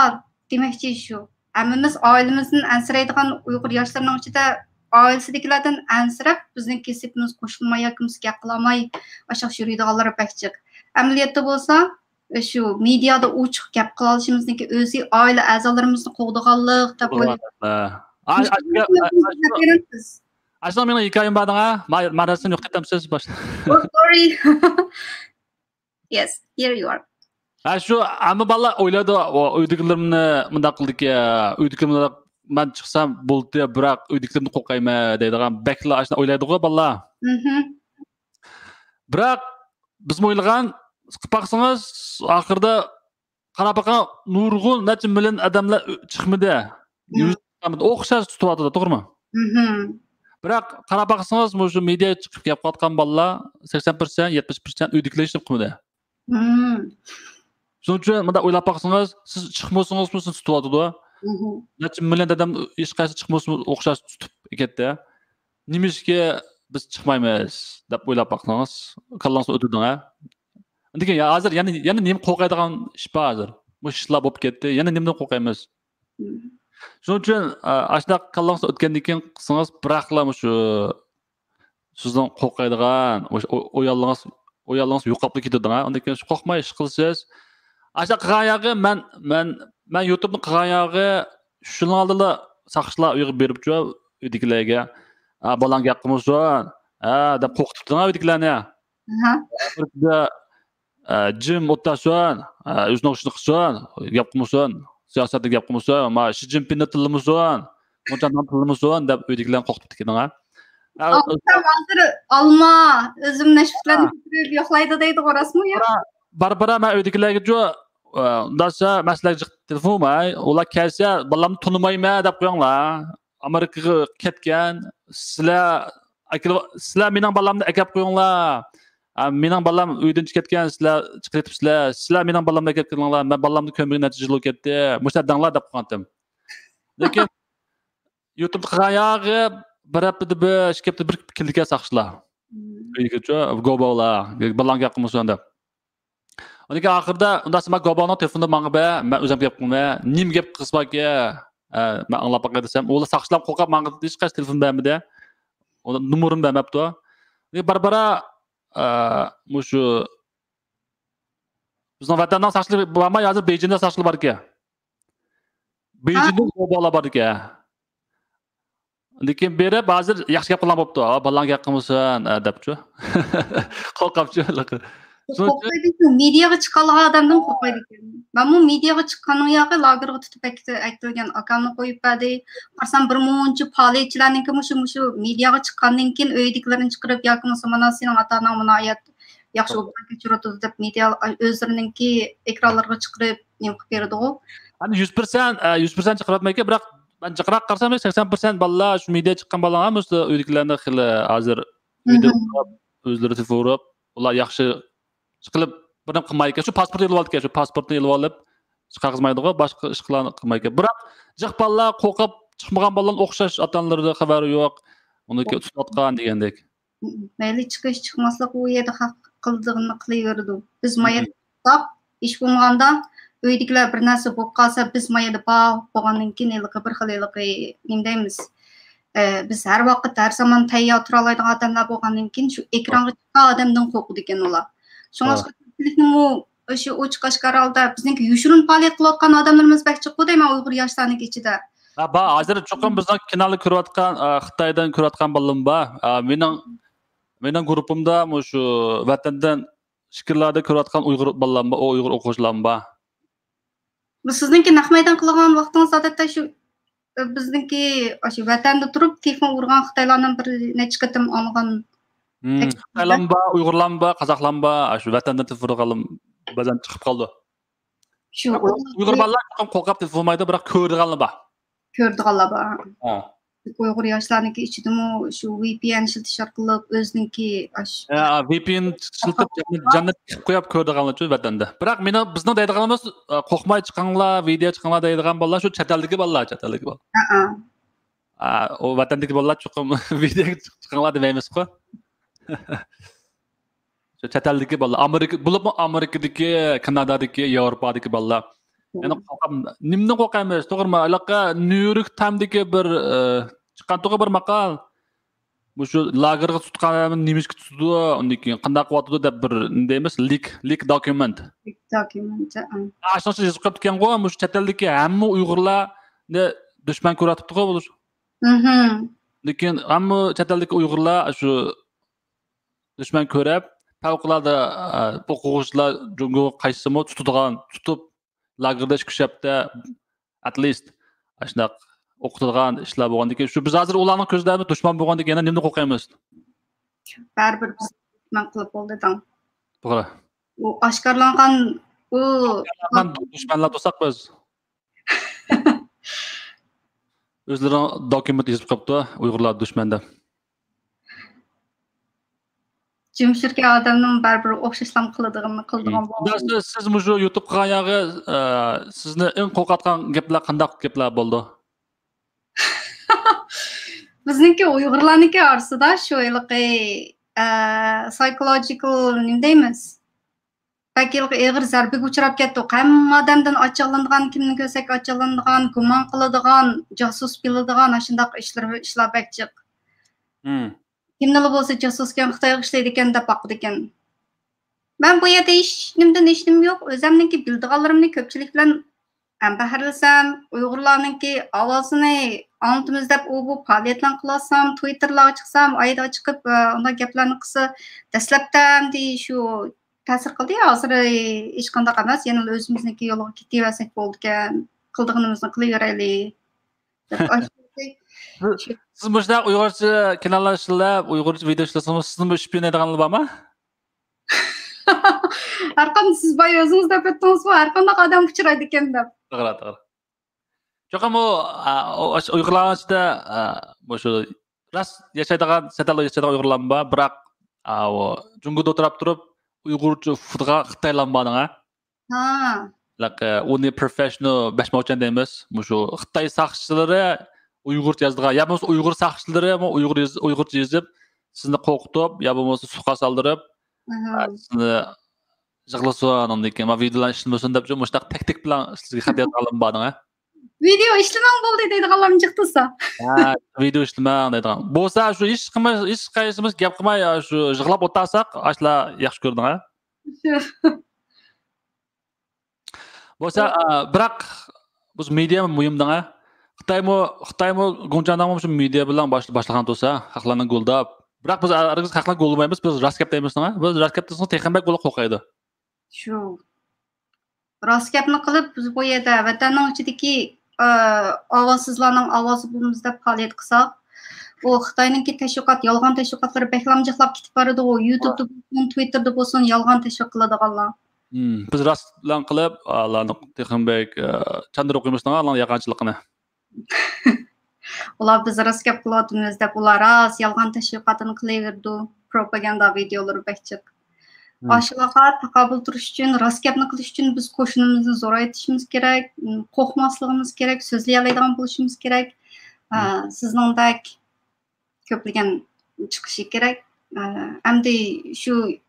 دېمەكچى شۇ. ھەممىمىز ئائىلىمىزدىن ئەنسىرەيدىغان ئۇيغۇر ياشلىرىنىڭ ئىچىدە ئائىلىسىدىكىلەردىن ئەنسىرەپ، بىزنىڭ كەسپىمىز قوشۇلماي ياكى بولمىسا گەپ قىلالماي، ئاشۇنداق يۈرىدىغانلار بەك جىق. ئەمەلىيەتتە بولسا، شۇ مېدىيادا ئوچۇق گەپ قىلالىشىمىزنىڭكى ئۆزى ئائىلە ئەزالىرىمىزنى قوغدىغانلىق دەپ ئويلايمەن. ھە. ئا-، مۇشۇ ئاشۇ گەپ، ئاشۇ، ئاشۇ، ئاشۇ مېنىڭ ھېكايەم بار دەڭ، ھە؟ ما-، ماراسىنى يوقىتىپ كېتەمسىز باش-. Oh, sorry. Yes, here you are. ھە، شۇ ھەممە بالىلار ئويلايدۇ، ئۇ ئۆيدىكىلىرىمنى مۇنداق قىلدىكى، ئۆيدىكىلىرىم مۇنداق، مەن چىقسام بولدى، بىراق ئۆيدىكىلىرىمنى قورقايمەن دەيدىغان بەكلا ئاشۇنداق ئويلايدىغۇ بالىلار. مھم. بىراق بىزمۇ ئويلىغان، قىلىپ باقسىڭىز، ئاخىرىدا قاراپ باققان نۇرغۇن نەچچە مىليون ئادەملەر ئۆ-، چىقمىدى. مم. يۈز چىقمىدى. ئوخشاش تۇتۇۋاتىدۇ، توغرىمۇ؟ مھم. بىراق قاراپ باقسىڭىز، مۇشۇ مېدىياغا چىقىپ گەپ قىلىۋاتقان بالىلار سەكسەن پىرسەنت، يەتمىش پىرسەنت ئۆيدىكىلەر ھېچنېمە قىلمىدى. مم. شۇنىڭ ئۈچۈن مۇنداق ئويلاپ باقسىڭىز، سىز چىقمىسىڭىزمۇ سىزنى تۇتۇۋاتىدۇ. مھم. نەچچە مىليون ئادەم ھېچقايسى چىقمىسىمۇ ئوخشاش تۇتۇپ كەتتى. نېمىشقا بىز چىقمايمىز دەپ ئويلاپ باقسىڭىز، كاللاڭىزدىن ئۆتىدۇ، ھە؟ لېكىن يا ھازىر يەنە، يەنە نېمە قورقايدىغان ئىش بار ھازىر؟ مۇشۇ ئىشلار بولۇپ كەتتى، يەنە نېمىدىن قورقايمىز؟ مم. شۇنىڭ ئۈچۈن، ئا، ئاشۇنداق كاللاڭىزدىن ئۆتكەندىن كېيىن قىلسىڭىز، بىراقلا مۇشۇ سىزنىڭ قورقايدىغان، ئۇ، ئۇ، ئۇيالىڭىز، ئۇيالىڭىز يوقاپلا كېتىدۇ، ھە؟ ئاندىن كېيىن قورقماي ئىش قىلىسىز. ئاشۇ قىلغان ياغى مەن، مەن، مەن يۇتۇبنى قىلغان ياغى شۇنىڭ ئالدىدا ساقچىلار ئۆيگە بېرىپچۇ، ئۆيدىكىلەرگە، «ئا، بالاڭ گەپ قىلمىسۇن، ھە» دەپ قورقۇتۇپتۇ ئۆيدىكىلەرنى. ئاخىرىدا، «ئە، جىم ئولتۇرسۇن، ئە، ئۆزىنىڭ ئىشىنى قىلسۇن، گەپ قىلمىسۇن، سىياسەتتە گەپ قىلمىسۇن، ما شى جىنپىننى تىللىمىسۇن، مۇچاننى تىللىمىسۇن» دەپ ئۆيدىكىلەرنى قورقۇتۇپتىكەن. ئا، ئا، ئۇ- ھازىر ئالما، ئۈزۈم، نەشپۈتلەرنى ھە. كۆتۈرۈپ يوقلايدۇ دەيدىغۇ، راستمۇ يا؟ بارا، بارا، بارا مەن ئۆيدىكىلەرگىچۇ، ئە، ئۇنداقسا مەسىلەر جىق تېلېفون بار. ئۇلار كەلسە، بالامنى تونۇمايمەن دەپ قويۇڭلار. ئامېرىكىغا كەتكەن، سىلەر ئەكېلىپ، سىلەر مېنىڭ بالامنى ئەكەپ قويۇڭلار. ئا، مېنىڭ بالام ئۆيدىن چىقىپ كەتكەن، سىلەر چىقىرىۋېتىپسىلەر. سىلەر مېنىڭ بالامنى ئەكەپ كېلىڭلار. مەن بالامنى كۆرمىگىلى نەچچە يىل بولۇپ كەتتى. مۇشۇنداق دەڭلار دەپ قويغانتىم. لېكىن يۇتۇپ قىلغان ياغى بىر ھەپتىدە بىر، ئىككى ھەپتىدە بىر كېلىدىكەن ساقچىلار. مم. ئۆيگىچۇ، گوباۋلار، بالاڭ گەپ قىلمىسۇن دەپ. ئۇنىڭ كېيىن ئاخىرىدا، ئۇنداق دېسە، ماڭا گوباۋنىڭ تېلېفونىنى ماڭا بەر، مەن ئۆزۈم گەپ قىلىمەن. نېمە گەپ قىلسا باركى؟ ئە، مەن ئاڭلاپ باقاي دېسەم، ئۇلار ساقچىلار قورقۇپ ماڭا ھېچقايسى تېلېفون بەرمىدى. ئۇنىڭ نومۇرىنى بەرمەپتۇ. بارا بارا، ئە، مۇشۇ بىزنىڭ ۋەتەننىڭ ساقچىلىرى بارماي، ھازىر بېيجىڭدا ساقچىلار باركەن. بېيجىڭدا ھە. بوبالا باركەن. لېكىن بېرىپ، ھازىر ياخشى گەپ قىلغان بوپتۇ. «ئا، بالاڭ گەپ قىلمىسۇن» ئە، دەپچۇ. قورقاپچۇ. قورقمايدىكەن، مېدىياغا چىققانلىغان ئادەمدىن قورقمايدىكەن. مەنمۇ مېدىياغا چىققاننىڭ ياقى لاگېرغا تۇتۇپ ئەكېتىلگەن ئاكامنى قويۇپ بەردى. قارىسام، بىر مۇنچە پائالىيەتچىلەرنىڭكى مۇشۇ، مۇشۇ مېدىياغا چىققاندىن كېيىن ئۆيدىكىلىرىنى چىقىرىپ ياكى بولمىسا، مانا سېنىڭ ئاتا-ئاناڭ مۇناۋايەت ياخشى ئوبدان كەچۈرۈۋاتىدۇ دەپ مېدىيا ئۆزلىرىنىڭكى ئېكرانلىرىغا چىقىرىپ نېمە قىلىپ بېرىدىغۇ. ئەمدى يۈز پىرسەنت، ئە، يۈز پىرسەنت چىقىرىۋاتمايدىكەن، بىراق مەن جىقراق قارىسام، سەكسەن پىرسەنت بالىلار شۇ مېدىيا چىققان بالىلار ئەمەسلا، ئۆيدىكىلەرنى خېلى ھازىر ئۆيدە مم. ئولتۇرۇپ، ئۆزلىرى تېلېفون ئۇرۇپ، ئۇلار ياخشى ئىشقىلىپ بىر نېمە قىلمايدىكەن. شۇ پاسپورتنى ئېلىۋالىدىكەن، شۇ پاسپورتنى ئېلىۋالىپ، قاغىزمايدىغۇ، باشقا ئىشلارنى قىلمايدىكەن. بىراق جىق بالىلار قورقۇپ چىقمىغان بالىلارنىڭ ئوخشاش ئاتا-ئانىلىرىدا خەۋەر يوق. ئۇنى تۇتۇۋاتقان دېگەندەك. مەيلى چىقىش، چىقماسلىق ئۇ يەردە خەق قىلىدىغىنىنى قىلىۋېرىدۇ. بىز ما يەردە تۇرساق، ھېچ بولمىغاندا ئۆيدىكىلەر بىر نەرسە بولۇپ قالسا، بىز ما يەردە بار بولغاندىن كېيىن ھېلىقى بىر خىل ھېلىقى نېمە دەيمىز؟ ئە، بىز ھەر ۋاقىت، ھەر زامان تەييار تۇرالايدىغان ئادەملەر بولغاندىن كېيىن شۇ ئېكرانغا چىققان ئادەمدىن قورقىدىكەن ئۇلار. شۇڭا ھە. كۆپچىلىكنىمۇ ئاشۇ ئوچۇق ئاشكارا ھالدا بىزنىڭكى يوشۇرۇن پائالىيەت قىلىۋاتقان ئادەملىرىمىز بەك جىققۇ دەيمەن ئۇيغۇر ياشلارنىڭكى ئىچىدە. ھە، بار. ھازىر چوقۇم بىزنىڭ كىنولارنى كۆرۈۋاتقان، ئە، خىتايدىن كۆرۈۋاتقان بالىلىرىم بار. ئە، مېنىڭ، مېنىڭ گۇرۇپپامدا مۇشۇ ۋەتەندىن ئىچكىرىلەردە كۆرۈۋاتقان ئۇيغۇر بالىلارمۇ بار، ئۇيغۇر ئوقۇغۇچىلارمۇ بار. بۇ سىزنىڭكى نەق مەيدان قىلغان ۋاقتىڭىز ئادەتتە شۇ، ئە، بىزنىڭكى ئاشۇ ۋەتەندە تۇرۇپ تېلېفون ئۇرغان خىتايلاردىن بىر نەچچە قېتىم ئالغان مم، تەكلىپلەر. خىتايلارمۇ بار، ئۇيغۇرلارمۇ بار، قازاقلارمۇ بار. شۇ ۋەتەندىن تېلېفون ئۇرغانلار بەزەن چىقىپ قالىدۇ. شۇ ئۇيغۇر بالىلار چوقۇم قورقۇپ تېلېفون ئۇرمايدۇ، بىراق كۆرىدىغانلار بار. كۆرىدىغانلار بار. ھە. ئۇيغۇر ياشلارنىڭكى ئىچىدىمۇ شۇ ۋى پى ئېن ئىشلىتىش ئارقىلىق ئۆزىنىڭكى ئاش-، ھە، ۋى پى ئېن ئىشلىتىپ جاننى، جاننى تىكىپ قويۇپ كۆرىدىغانلار شۇ ۋەتەندە. بىراق مېنىڭ، بىزنىڭ دەيدىغىنىمىز، ئە، قورقماي چىقىڭلار، ۋىدېو چىقىڭلار دەيدىغان بالىلار شۇ چەت ئەلدىكى بالىلار، چەت ئەلدىكى بالىلار. ھەئە. ئا، ئۇ ۋەتەندىكى بالىلار چوقۇم ۋىدېوگە چىق-، چىقىڭلار دېمەيمىزقۇ. شۇ چەت ئەلدىكى بالىلار، ئامېرىكا، بولۇپمۇ ئامېرىكىدىكى، كانادادىكى، ياۋروپادىكى بالىلار. يەنە قورقام-، نېمىدىن قورقايمىز؟ توغرىمۇ؟ ھېلىقى نيۇ يورك تايمدىكى بىر، ئە، چىققانتۇغۇ بىر ماقال. مۇشۇ لاگېرغا تۇتقان ئادەمنى نېمىشقا تۇتىدۇ، ئۇندىن كېيىن قانداق قىلىۋاتىدۇ دەپ بىر نېمە دەيمىز، لىك، لىك دوكۇمېنت. لىك دوكۇمېنت، ئا. ئاشۇنىڭ ئىچىدە يېزىپ قويۇپتىكەنغۇ، مۇشۇ چەت ئەلدىكى ھەممە ئۇيغۇرلارنى دۈشمەن كۆرۈۋاتىدىغۇ بۇ. مھم. لېكىن ئەمما چەت ئەلدىكى ئۇيغۇرلار شۇ دۈشمەن كۆرۈپ، پەۋقۇلئاددە، ئە، ئوقۇغۇچىلار جۇڭگو قايتسىمۇ تۇتىدىغان، تۇتۇپ، لاگېردا ئىككى ئۈچ ھەپتە، ئەتلىست، ئاشۇنداق ئوقۇتىدىغان ئىشلار بولغاندىكىن، شۇ بىز ھازىر ئۇلارنىڭ كۆزىدە دۈشمەن بولغاندىكىن يەنە نېمىدىن قورقايمىز؟ بەرىبىر بىز دۈشمەن قىلىپ بولدى دەڭ. توغرا. ئۇ ئاشكارىلانغان، ئۇ ئاشكارىلانغان دۈشمەنلەر تۇرساق بىز. ئۆزلىرىنىڭ دوكۇمېنت يېزىپ قويۇپتۇ، ئۇيغۇرلار دۈشمەن دەپ. جىم يۈرگەن ئادەمنىڭ بەرىبىر ئوخشاشلام قىلىدىغىنىنى قىلىدىغان بولغان. سىز، سىز مۇشۇ يۇتۇپ قالغان ياغى، ئە، سىزنى ئەڭ قورقۇتقان گەپلەر قانداق گەپلەر بولىدۇ؟ بىزنىڭكى ئۇيغۇرلارنىڭكى ئارىسىدا شۇ ھېلىقى، ئە، سايكولوجىكال نېمە دەيمىز؟ بەك ھېلىقى ئېغىر زەربىگە ئۇچراپ كەتتۇق. ھەممە ئادەمدىن ئاچچىقلىنىدىغان، كىمنى كۆرسەك ئاچچىقلىنىدىغان، گۇمان قىلىدىغان، جاسۇس بىلىدىغان، ئاشۇنداق ئىشلىرى، ئىشلار بەك جىق. مم. كىمنىلا بولسا جاسۇسكەن، خىتايغا ئىشلەيدىكەن دەپ باقىدىكەن. مەن بۇ يەردە ھېچ نېمىدىن ھېچ نېمە يوق. ئۆزەمنىڭكى بىلىدىغانلىرىمنى كۆپچىلىك بىلەن ھەمبەھىرلىسەم، ئۇيغۇرلارنىڭكى ئاۋازىنى ئاڭلىتىمىز دەپ ئۇ بۇ پائالىيەتلەرنى قىلىۋاتسام، تۋىتتېرلارغا چىقسام، ئايدا چىقىپ، ئە، ئۇنداق گەپلەرنى قىلسا، دەسلەپتە ئەمدى شۇ تەسىر قىلدى. ھازىر ھېچقانداق ئەمەس، يەنىلا ئۆزىمىزنىڭكى يولىغا كېتىۋەرسەك بولىدىكەن، قىلىدىغىنىمىزنى قىلىۋېرەيلى دەپ. سىز، سىز مۇشۇنداق ئۇيغۇرچە كاناللار ئىشلەپ، ئۇيغۇرچە ۋىدېئو ئىشلىسىڭىز، سىزمۇ ئىش بېرىدىغانلار بارمۇ؟ ھەرقانداق سىز بايا ئۆزىڭىز دەپ ئۆتتىڭىزغۇ، ھەرقانداق ئادەم ئۇچرايدىكەن دەپ. توغرا، توغرا. چوقۇم ئۇ، ئا، ئۇ، ئۇيغۇرلارنىڭ ئىچىدە، ئا، مۇشۇ راست ياشايدىغان، چەت ئەلدە ياشايدىغان ئۇيغۇرلارمۇ بار، بىراق، ئا، ئۇ جۇڭگودا ئولتۇراپ تۇرۇپ ئۇيغۇرچە ئۇقىدىغان خىتايلارمۇ بار دەڭە. ھا. لىق، ئۇنى پروفېشنال بەشماۋچان دەيمىز. مۇشۇ خىتاي ساقچىلىرى ئۇيغۇرچە يازىدىغان، يا بولمىسا ئۇيغۇر ساقچىلىرىمۇ ئۇيغۇر يېز-، ئۇيغۇرچە يېزىپ، سىزنى قورقۇتۇپ، يا بولمىسا سۇقا سالدۇرۇپ، ئاھا. سىزنى يىغلىسۇن، ئاندىن كېيىن ما ۋىدېئولار ئىشلىمىسۇن دەپ، مۇشۇنداق تەكتىك بىلەن سىزگە خەت يازغانلارمۇ بار دەڭە. ۋىدېئو ئىشلىمەڭ بولدى دەيدىغانلارمۇ جىق تۇرسا. ھە، ۋىدېئو ئىشلىمەڭ دەيدىغان. بولسا شۇ ھېچ قىلماي، ھېچ قايسىمىز گەپ قىلماي، شۇ يىغلاپ ئولتۇرساق، ئاشۇلار ياخشى كۆرىدۇ. بولسا، ئا، بىراق بىز مېدىيا مۇھىم دەڭە. خىتايمۇ، خىتايمۇ گۇڭچانىڭمۇ شۇ مېدىيا بىلەن باش-، باشلىغان تۇرسا، خەقلەرنى گۇلداپ. بىراق بىز ئەرگىز خەقلەرنى گۇلدىمايمىز، بىز راست گەپ دەيمىز دەڭە. بىز راست گەپ دېسىڭىز، تېخىمۇ بەك بولۇپ قورقايدۇ. شۇ. راست گەپنى قىلىپ، بىز بۇ يەردە ۋەتەننىڭ ئىچىدىكى، ئا، ئاۋازسىزلارنىڭ ئاۋازى بولىمىز دەپ پائالىيەت قىلساق، ئۇ خىتاينىڭكى تەشۋىقات، يالغان تەشۋىقاتلىرى بەكلا جىقلاپ كېتىپ بارىدۇ. يۇتۇبتا بولسۇن، تۋىتتېردا بولسۇن، يالغان تەشۋىق قىلىدىغانلار. مم، بىز راست بىلەن قىلىپ، ئالارنى تېخىمۇ بەك، ئە، چاندۇرۇپ قويمىسىڭلار ئالارنىڭ يالغانچىلىقىنى. ئۇلار بىز راست گەپ قىلىۋاتىمىز دەپ، ئۇلار راست يالغان تەشۋىقاتىنى قىلىۋېرىدۇ. پروپاگاندا ۋىدېئولىرى بەك جىق. مم. ئاشۇلارغا تاقابىل تۇرۇش ئۈچۈن، راست گەپنى قىلىش ئۈچۈن بىز قوشۇنىمىزنى زورايتىشىمىز كېرەك، م، قورقماسلىقىمىز كېرەك، سۆزلىيەلەيدىغان بولۇشىمىز كېرەك. ئە، مم. سىزنىڭدەك كۆپلىگەن چىقىشى كېرەك. ئە، ئەمدى شۇ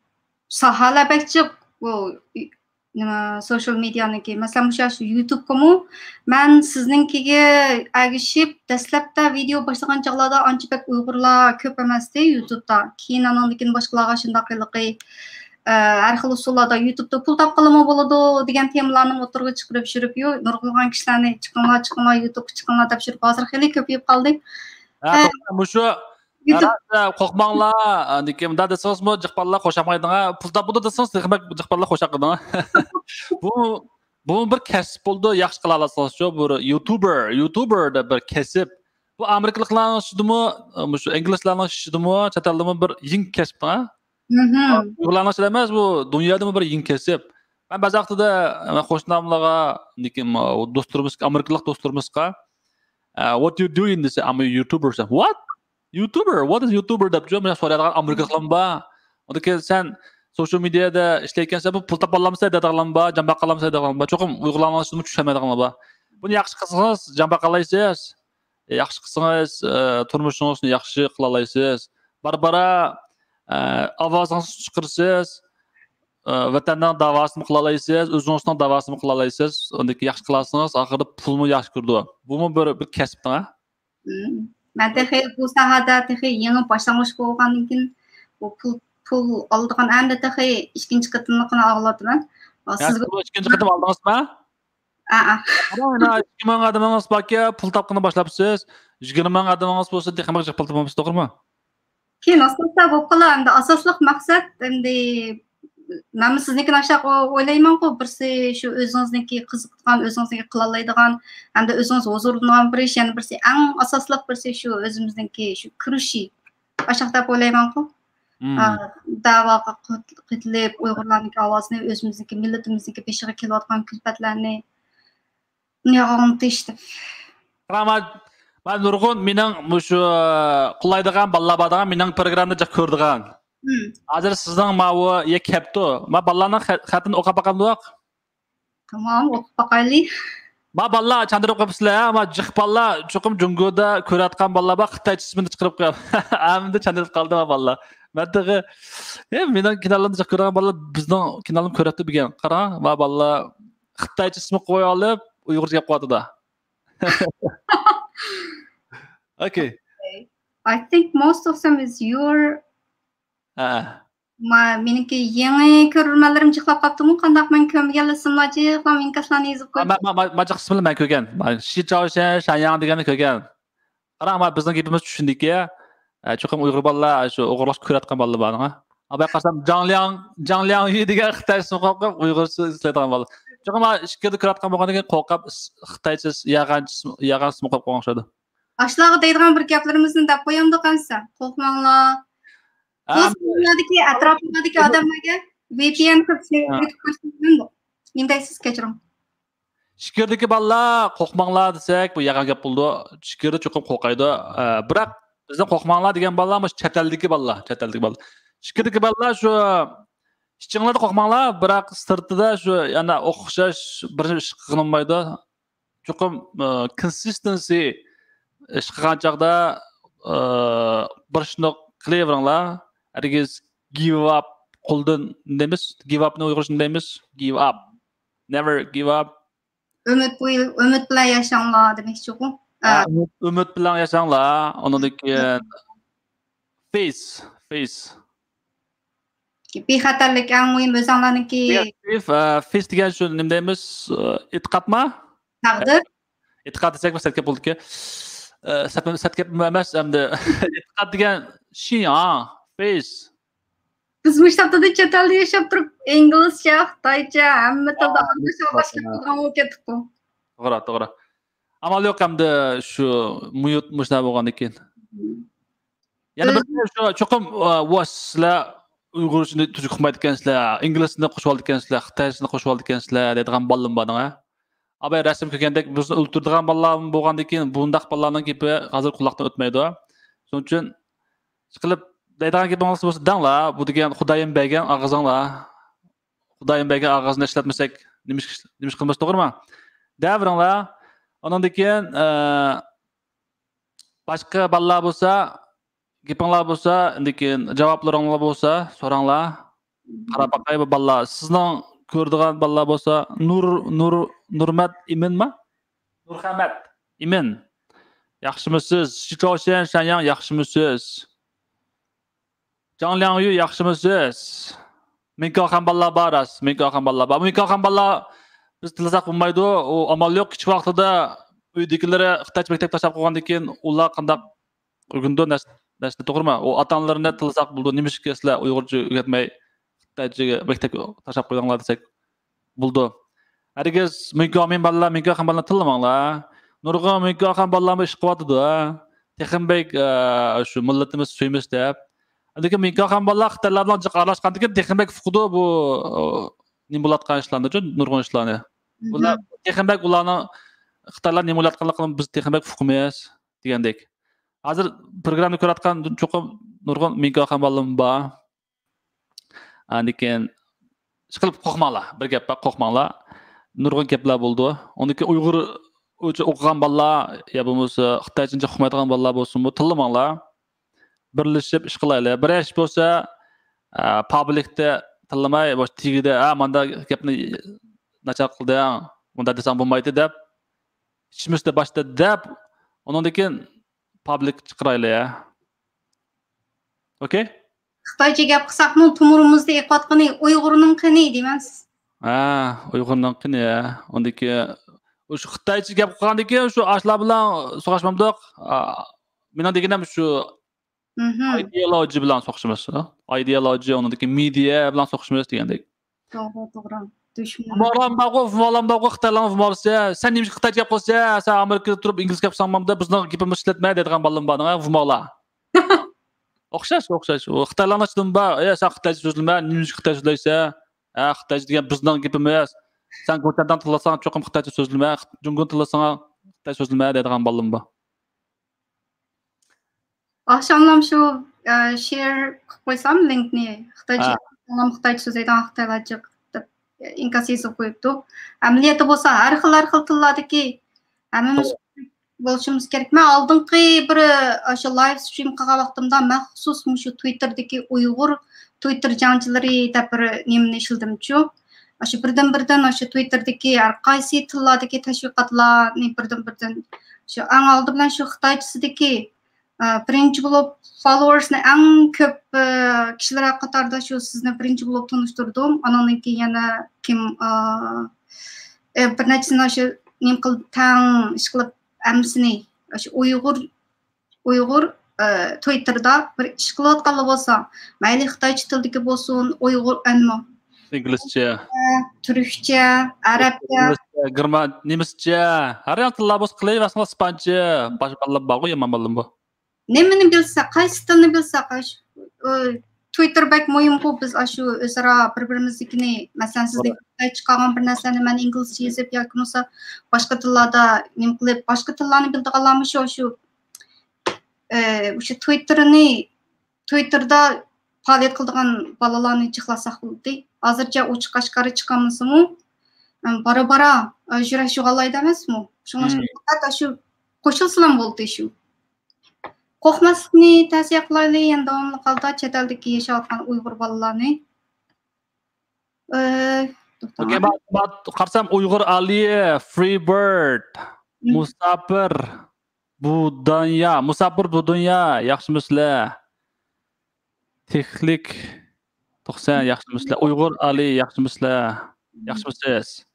ساھەلەر بەك جىق، بۇ، نېمە، سوشال مېدىيانىڭكى، مەسىلەن، مۇشۇ، شۇ يۇتۇبقىمۇ مەن سىزنىڭكىگە ئەگىشىپ، دەسلەپتە ۋىدېئو باشلىغان چاغلاردا ئانچە بەك ئۇيغۇرلار كۆپ ئەمەستى يۇتۇبتا. كېيىن ئانىڭدىن كېيىن باشقىلارغا شۇنداق ھېلىقى، ئە، ھەر خىل ئۇسۇللاردا يۇتۇبتا پۇل تاپقىلىمۇ بولىدۇ دېگەن تېمىلارنى ئوتتۇرىغا چىقىرىپ يۈرۈپ، يۇ-، نۇرغۇنلىغان كىشىلەرنى «چىقىڭلار، چىقىڭلار، يۇتۇبقا چىقىڭلار» دەپ يۈرۈپ، ھازىر خېلى كۆپىيىپ قالدى. ھە، ھە. توغرا، مۇشۇ يۈتۈپ. ھە، قورقماڭلار، ئاندىن كېيىن مۇنداق دېسىڭىزمۇ، جىق بالىلار خوش ئاڭلايدىغان، پۇل تاپىدۇ دېسىڭىز، تېخىمۇ جىق بالىلار خوش ئاڭلايدىغان. بۇ، بۇمۇ بىر كەسىپ بولىدۇ، ياخشى قىلالايسىڭىزچۇ، بۇ يۇتۇبېر، يۇتۇبېر دەپ بىر كەسىپ. بۇ ئامېرىكىلىقلارنىڭ ئىچىدىمۇ، مۇشۇ ئىنگلىزلارنىڭ ئىچىدىمۇ، چەت ئەلدىمۇ بىر يېڭى كەسىپ، ھە؟ مھم. ئۇيغۇرلارنىڭ ئىچىدە ئەمەس، بۇ دۇنيادىمۇ بىر يېڭى كەسىپ. مەن بەزى ۋاقتىدا، مەن قوشناملارغا، لېكىن، دوستلىرىمىز، ئامېرىكىلىق دوستلىرىمىزغا، ئە، «What you doing؟» دېسە، «I'm a YouTuber» دېسە، «What? YouTuber? What is YouTuber؟» دەپ جۇمۇ سورايدىغان ئامېرىكىلىقلارمۇ بار. ئۇندىن كېيىن، «سەن سوشال مېدىيادا ئىشلەيدىكەنسەن، بۇ پۇل تاپالامسەن؟» دەيدىغانلارمۇ بار، جان باقالامسەن دەيدىغانلارمۇ بار. چوقۇم ئۇيغۇرلارنىڭ ئىچىدىمۇ چۈشەنمەيدىغانلار بار. بۇنى ياخشى قىلسىڭىز، جان باقالايسىز. ياخشى قىلسىڭىز، ئە، تۇرمۇشىڭىزنى ياخشى قىلالايسىز. بارا-بارا، ئە، ئاۋازىڭىزنى چىقىرىسىز. ئە، ۋەتەننىڭ داۋاسىنى قىلالايسىز، ئۆزىڭىزنىڭ داۋاسىنى قىلالايسىز. ئاندىن كېيىن ياخشى قىلالىسىڭىز، ئاخىرىدا پۇلمۇ ياخشى كىرىدۇ. بۇمۇ بىر، بىر كەسىپ دەڭە. مم. مەن تېخى بۇ ساھەدە تېخى يېڭى باشلانغۇچ بولغاندىن كېيىن، بۇ پۇل، پۇل ئالىدىغان ئەمدى تېخى ئىككىنچى قېتىملىقىنى ئاغلىۋاتىمەن. يا، سىز بۇ ئىككىنچى قېتىم ئالدىڭىزمۇ؟ ئەئە. قاراڭ، ئىككى مىڭ ئادىمىڭىز باركەن، پۇل تاپقىنى باشلاپسىز. يىگىرمە مىڭ ئادىمىڭىز بولسا، تېخىمۇ جىق پۇل تاپىمىز، توغرىمۇ؟ كېيىن ئاستا-ئاستا بولۇپ قالار. ئەمدى ئاساسلىق مەقسەت، ئەمدى مەنمۇ سىزنىڭكىنى ئاشۇنداق ئو-، ئويلايمەنغۇ، بىرسى شۇ ئۆزىڭىزنىڭكى قىزىقىدىغان، ئۆزىڭىزنىڭكى قىلالايدىغان، ھەمدە ئۆزىڭىز ھۇزۇرلىنىدىغان بىر ئىش، يەنە بىرسى ئەڭ ئاساسلىق بىرسى شۇ ئۆزىمىزنىڭكى شۇ كۈرىشى. ئاشۇنداق دەپ ئويلايمەنغۇ. مم. ئا، دەۋاغا قات-، قېتىلىپ، ئۇيغۇرلارنىڭكى ئاۋازىنى، ئۆزىمىزنىڭكى، مىللىتىمىزنىڭكى بېشىغا كېلىۋاتقان كۈلپەتلەرنى ئۇنى ئاڭلىتىش دەپ. قاراڭ، مانا، مانا نۇرغۇن مېنىڭ مۇشۇ قوللايدىغان بالىلار بار دەڭە، مېنىڭ پروگراممىنى جىق كۆرىدىغان. مم. ھازىر سىزنىڭ ماۋۇ يە كەپتۇ. ما بالىلارنىڭ خە-، خەتىنى ئوقۇپ باقامدۇق؟ تامام، ئوقۇپ باقايلى. ما بالىلار چاندۇرۇپ قويۇپسىلەر، ما جىق بالىلار چوقۇم جۇڭگودا كۆرۈۋاتقان بالىلار بار، خىتايچە ئىسمىنى چىقىرىپ قويۇپ. ھەممىدە چاندۇرۇپ قالدى ما بالىلار. مەن تېخى، ئە، مېنىڭ كىنالىمنى جىق كۆرىدىغان بالىلار بىزنىڭ كىنالىمنى كۆرۈپتۇ بۈگۈن. قاراڭ، ما بالىلار خىتايچە ئىسمى قويۇۋېلىپ، ئۇيغۇرچە گەپ قىلىۋاتىدۇ. Okay. Okay. I think most of them is your ھە. ما، مېنىڭكى يېڭى كۆرۈرمەنلىرىم جىقلاپ قاپتۇمۇ، قانداق مەن كۆرمىگەنلا سىملا جىقلاپ ئىنكاسلارنى يېزىپ قويدۇم. مەن، مەن، مەن، مەن جىق سىملا مەن كۆرگەن. مەن شى چاۋ شەن، شەن ياڭ دېگەننى كۆرگەن. قاراڭ، ما بىزنىڭ گېپىمىز چۈشۈندىكى. ئە، چوقۇم ئۇيغۇر بالىلار شۇ ئوغرىلاشقا كۆرۈۋاتقان بالىلار بار. ئاۋاي قارىسام، جاڭ لياڭ، جاڭ لياڭ يۈ دېگەن خىتاي ئىسمى قويۇپ، ئۇيغۇرچە ئىشلەيدىغان بالىلار. چوقۇم ما ئىچكىرىدە كۆرۈۋاتقان بولغاندىن كېيىن قورقۇپ، خىتايچە ياغانچە، ياغان ئىسمى قويۇپ قويغان ئوخشايدۇ. ئاشۇلارغا دەيدىغان بىر گەپلىرىمىزنى دەپ قويامدۇق ئەمسە. قورقماڭلار. ھە، بۇ سىزلەردىكى ئەتراپىڭلاردىكى ئادەملەرگە ۋي پي ئېن قىلىپ ھە. سېكرېت قويۇشنى بىلىمدۇ؟ نېمە دەيسىز، كەچۈرۈڭ. ئىچكىرىدىكى بالىلار قورقماڭلار دېسەك، بۇ يالغان گەپ بولىدۇ. ئىچكىرىدە چوقۇم قورقايدۇ. ئە، بىراق بىزدىن قورقماڭلار دېگەن بالىلار مۇشۇ چەت ئەلدىكى بالىلار، چەت ئەلدىكى بالىلار. ئىچكىرىدىكى بالىلار شۇ ئىچىڭلاردا قورقماڭلار، بىراق سىرتىدا شۇ يەنە ئوخشاش بىر ئىش قىلغىنى بولمايدۇ. چوقۇم، ئە، كونسىستېنسى ئىش قىلغان چاغدا، ئە، بىر ئىشنى قىلىۋېرىڭلار. ھەرگىز گىۋ ئاپ قىلدىن دەيمىز. گىۋ ئاپنى ئۇيغۇرچە دەيمىز. گىۋ ئاپ. Never give up. ئۈمىد بوي-، ئۈمىد بىلەن ياشاڭلار دېمەكچىغۇ. ھە، ئە. ئۈمىد، ئۈمىد بىلەن ياشاڭلار. ئۇنىڭدىن كېيىن فېيس، فېيس. بىخەتەرلىك ئەڭ مۇھىم ئۆزۈڭلارنىڭكى. فېيس، ئە، فېيس دېگەن شۇ نېمە دەيمىز؟ ئە، ئېتىقادمۇ؟ تەقدىر. ئېتىقاد دېسەك سەت گەپ بولدىكى. ئە، سەت، سەت گەپ ئەمەس ئەمدى. ئېتىقاد دېگەن شى، ھا، فېيس. بىز مۇشۇ ھەپتىدە چەت ئەلدە ياشاپ تۇرۇپ، ئىنگلىزچە، خىتايچە، ھەممە تىلدا ھا، ئارىلاشتۇرۇپ ئارىلاشتۇرۇپ بولغان بولۇپ كەتتۇققۇ. توغرا، توغرا. ئامال يوق ئەمدى شۇ مۇھىت مۇشۇنداق بولغاندىن كېيىن. يەنە بىر ئۆز- شۇ چوقۇم، ئا، ۋاس سىلەر ئۇيغۇرچىنى تۈزۈك ئۇقمايدىكەنسىلەر، ئىنگلىزچىنى قوشۇۋالىدىكەنسىلەر، خىتايچىنى قوشۇۋالىدىكەنسىلەر دەيدىغان بالىلىرىم بار، ھە. ئاباي رەسىم كۆرگەندەك بىزنى ئۆلتۈرىدىغان بالىلار بولغاندىن كېيىن بۇنداق بالىلارنىڭ گېپى ھازىر قۇلاقتىن ئۆتمەيدۇ. شۇنىڭ ئۈچۈن ئىشقىلىپ دەيدىغان گېپىڭىز بولسا دەڭلار، بۇ دېگەن خۇدايىم بەرگەن ئاغزىڭلار. خۇدايىم بەرگەن ئاغزىنى ئىشلەتمىسەك نېمە ئىش، نېمە ئىش قىلمىسا توغرىمۇ؟ دەۋېرىڭلار. ئۇنىڭدىن كېيىن، ئە، باشقا بالىلار بولسا، گېپىڭلار بولسا، ئاندىن كېيىن جاۋابلىرىڭلار بولسا، سوراڭلار. قاراپ باقاي بۇ بالىلار. سىزنىڭ كۆرىدىغان بالىلار بولسا، نۇر، نۇر، نۇرمەت ئىمىنما؟ نۇرخەمەت ئىمىن. ياخشىمۇسىز؟ شىچاۋشيەن شەنياڭ ياخشىمۇسىز؟ جاڭ لياڭيۈ ياخشىمۇسىز؟ مىڭكاخان بالىلار بار راست. مىڭكاخان بالىلار بار. مىڭكاخان بالىلار بىز تىللىساق بولمايدۇ. ئۇ ئامال يوق. كىچىك ۋاقتىدا ئۆيدىكىلىرى خىتايچە مەكتەپ تاشلاپ قويغاندىن كېيىن ئۇلار قانداق ئۆگىنىدۇ نەرس-، نەرسىنى، توغرىمۇ؟ ئۇ ئاتا-ئانىلىرىنى تىللىساق بولىدۇ. نېمىشقا سىلەر ئۇيغۇرچە ئۆگەتمەي خىتايچە مەكتەپكە تاشلاپ قويدۇڭلار دېسەك بولىدۇ. ھەرگىز مىڭكاخان بالىلار، مىڭكاخان بالىلارنى تىللىماڭلار. نۇرغۇن مىڭكاخان بالىلارمۇ ئىش قىلىۋاتىدۇ. تېخىمۇ بەك، ئە، شۇ مىللىتىمىز سۆيىمىز دەپ. لېكىن مىڭكاخان بالىلار خىتايلار بىلەن جىق ئارىلاشقاندىن كېيىن تېخىمۇ بەك ئۇقىدۇ بۇ، ئە، نېمە بولۇۋاتقان ئىشلارنى، نۇرغۇن ئىشلارنى. بۇلار تېخىمۇ بەك ئۇلارنىڭ، خىتايلار نېمە ئويلاۋاتقانلىقىنى بىز تېخىمۇ بەك ئۇقىمىز دېگەندەك. ھازىر پروگراممىنى كۆرۈۋاتقان چوقۇم نۇرغۇن مىڭكاخان بالىلىرىم بار. ئاندىن كېيىن ئىشقىلىپ قورقماڭلار. بىر گەپ بار، قورقماڭلار. نۇرغۇن گەپلەر بولىدۇ. ئۇنىڭدىن كېيىن ئۇيغۇرچە ئوقۇغان بالىلار يا بولمىسا خىتايچە ئۇقمايدىغان بالىلار بولسىمۇ تىللىماڭلار. بىرلىشىپ ئىش قىلايلى. بىرەر ئىش بولسا، ئە، پابلىكتا تىللىماي، مۇشۇ تېگىدە، ئە، ماندا گەپنى ناچار قىلدىڭ، مۇنداق دېسەڭ بولمايتتى دەپ، ئىچىمىزدە باشتا دەپ، ئۇنىڭدىن كېيىن پابلىك چىقىرايلى، ھە. ئوكەي؟ خىتايچە گەپ قىلساقمۇ، تومۇرىمىزدا ئېقىۋاتقىنى ئۇيغۇرنىڭ قېنى دەيمەن. ھە، ئۇيغۇرنىڭ قېنى، ھە. ئۇندىكى، شۇ خىتايچە گەپ قىلغاندىن كېيىن، شۇ ئاشۇلار بىلەن سوغۇشمامدۇق. ئا، مېنىڭ دېگىنىم شۇ مھم. ئايدېئولوگىيە بىلەن سوغۇشىمىز. ئايدېئولوگىيە، ئۇنىڭدىكى مېدىيا بىلەن سوغۇشىمىز دېگەندەك. توغرا، توغرا. دۈشمەن. ۋۇماۋلام بارغۇ، ۋۇماۋلام بارغۇ، خىتايلارنىڭ ۋۇماۋلىسى، سەن نېمىشقا خىتايچە گەپ قىلىسەن؟ سەن ئامېرىكىدا تۇرۇپ ئىنگلىزچە گەپ قىلساڭ بولمامدۇ، بىزنىڭ گېپىمىزنى ئىشلەتمە دەيدىغان بالىلىرىم بار، ھە، ۋۇماۋلار. ئوخشاش، ئوخشاش. ئۇ خىتايلارنىڭ ئىچىدىمۇ بار، ئە، سەن خىتايچە سۆزلىمە، نېمىشقا خىتايچە سۆزلەيسەن؟ ھە، خىتايچە دېگەن بىزنىڭ گېپىمىز. سەن گوچەنداڭ تىللىساڭ چوقۇم خىتايچە سۆزلىمە، جۇڭگونى تىللىساڭ خىتايچە سۆزلىمە دەيدىغان بالىلىرىم بار. ئاخشاملام شۇ، ئە، شېئر قىلىپ قويسام لىنكنى، خىتايچە، ھە. ئاخشاملام خىتايچە سۆزلەيدىغان خىتايلار جىق دەپ ئىنكاس يېزىپ قويۇپتۇ. ئەمەلىيەتتە بولسا ھەر خىل، ھەر خىل تىللاردىكى ھەممىمىز توغرا. بولۇشىمىز كېرەك. مەن ئالدىنقى بىر، ئاشۇ لايف سترىم قىلغان ۋاقتىمدا مەخسۇس مۇشۇ تۋىتتېردىكى ئۇيغۇر تۋىتتېر جەڭچىلىرى دەپ بىر نېمىنى ئىشلىدىمچۇ. ئاشۇ بىردىن-بىردىن ئاشۇ تۋىتتېردىكى ھەر قايسى تىللاردىكى تەشۋىقاتلارنى بىردىن-بىردىن، شۇ ئەڭ ئالدى بىلەن شۇ خىتايچىسىدىكى ئە، بىرىنچى بولۇپ فالوۋېرسنى ئەڭ كۆپ، ئە، كىشىلەر قاتارىدا شۇ سىزنى بىرىنچى بولۇپ تونۇشتۇردۇم. ئانىڭدىن كېيىن يەنە كىم، ئە، ئە، بىر نەچچىسىنى شۇ نېمە قىلىپ، تەڭ ئىش قىلىپ، ھەممىسىنى شۇ ئۇيغۇر، ئۇيغۇر، ئە، تويتتېردا بىر ئىش قىلىۋاتقانلار بولسا، مەيلى خىتايچە تىلدىكى بولسۇن، ئۇيغۇر، ئەنمۇ. ئىنگلىزچە. تۈركچە، ئەرەبچە. ئىنگلىزچە، گېرمان، نېمىسچە. ھەر خىل تىللار بولسا قىلىۋەرسىڭلار، ئىسپانچە. باشقا بالىلار بارغۇ، يامان بالىلىرىمۇ. نېمىنى بىلسە، قايسى تىلنى بىلسە، قايسى، ئۇ، تويتتېر بەك مۇھىمغۇ، بىز ئاشۇ ئۆزئارا بىر-بىرىمىزنىڭكىنى، مەسىلەن، سىزنىڭ توغرا. خىتايچە قالغان بىر نەرسىنى مەن ئىنگلىزچە يېزىپ ياكى بولمىسا باشقا تىللاردا نېمە قىلىپ، باشقا تىللارنى بىلىدىغانلارمۇ شۇ، شۇ، ئە، ئاشۇ تويتتېرنى، تويتتېردا پائالىيەت قىلىدىغان بالىلارنى جىقلاساق بولدى. ھازىرچە ئوچۇق ئاشكارا چىقالمىسىمۇ، ئە، بارا-بارا، ئە، يۈرەك يوغانلايدۇ ئەمەسمۇ؟ شۇڭا شۇ مم. پەقەت ئاشۇ قوشۇلسىلام بولدى شۇ. قورقماسلىقنى تەۋسىيە قىلايلى، يەنە داۋاملىق ھالدا چەت ئەلدىكى ياشاۋاتقان ئۇيغۇر بالىلارنى. ئى، توختاڭ. ئوكەي، ما-، ما-، قارىسام، ئۇيغۇر ئالىيى، فرىبىرد، مم. مۇساپىر، بۇ دۇنيا، مۇساپىر بۇ دۇنيا، ياخشىمۇسىلەر؟ تىكلىك توقسان، ياخشىمۇسىلەر؟ ئۇيغۇر ئالىيى، ياخشىمۇسىلەر؟ مم. ياخشىمۇسىز؟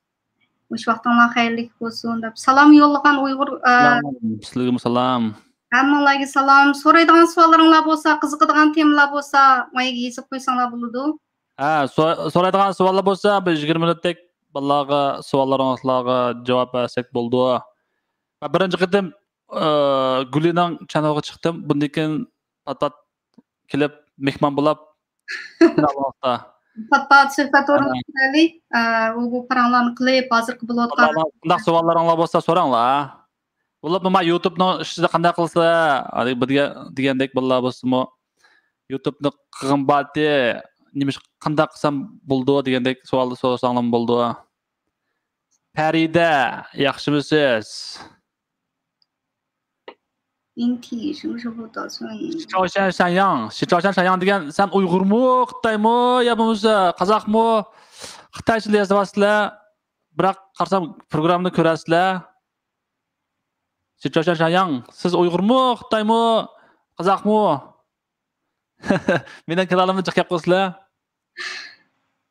مۇشۇ ۋاقتىڭلار خەيرلىك بولسۇن دەپ سالام يوللىغان ئۇيغۇر، ئە، سالام، سىلەرگىمۇ سالام. ھەممىڭلارغا سالام. سورايدىغان سوئاللىرىڭلار بولسا، قىزىقىدىغان تېمىلار بولسا، ماياغا يېزىپ قويساڭلار بولىدۇ. ھە، سو-، سورايدىغان سوئاللار بولسا، بىر يىگىرمە مىنۇتتەك بالىلارغا سوئاللىرىڭلارغا جاۋاب بەرسەك بولىدۇ. مەن بىرىنچى قېتىم، ئى، گۈلىنىڭ چانىلىغا چىقتىم. بۇندىن كېيىن پات-پات كېلىپ، مېھمان بولاپ، كىنالىڭلاردا. پات-پات سۆھبەت ئورنىتىپ بېرەيلى. ئە، ئۇ بۇ پاراڭلارنى قىلىپ، ھازىرقى بولۇۋاتقان. بالىلارنىڭ قانداق سوئاللىرىڭلار بولسا سوراڭلار. بولۇپمۇ ما يۇتۇبنىڭ ئىچىدە قانداق قىلسا، ھالىگە بىر دېگەن-، دېگەندەك بالىلار بولسىمۇ، يۇتۇبنى قىلغىن باتى، نېمىش-، قانداق قىلسام بولىدۇ دېگەندەك سوئالنى سورىساڭلارمۇ بولىدۇ. پەرىدە، ياخشىمۇسىز؟ 问题是不是不打算 شىچاۋشەن شەنياڭ، شىچاۋشەن شەنياڭ دېگەن، سەن ئۇيغۇرمۇ، خىتايمۇ، يا بولمىسا قازاقمۇ؟ خىتايچىلا يېزىۋاتىسىلەر. بىراق قارىسام، پروگراممىنى كۆرەرسىلەر. شىچاۋشەن شەنياڭ، سىز ئۇيغۇرمۇ، خىتايمۇ، قازاقمۇ؟ مېنىڭ كانالىمنى جىق كەپ قىلىسىلەر.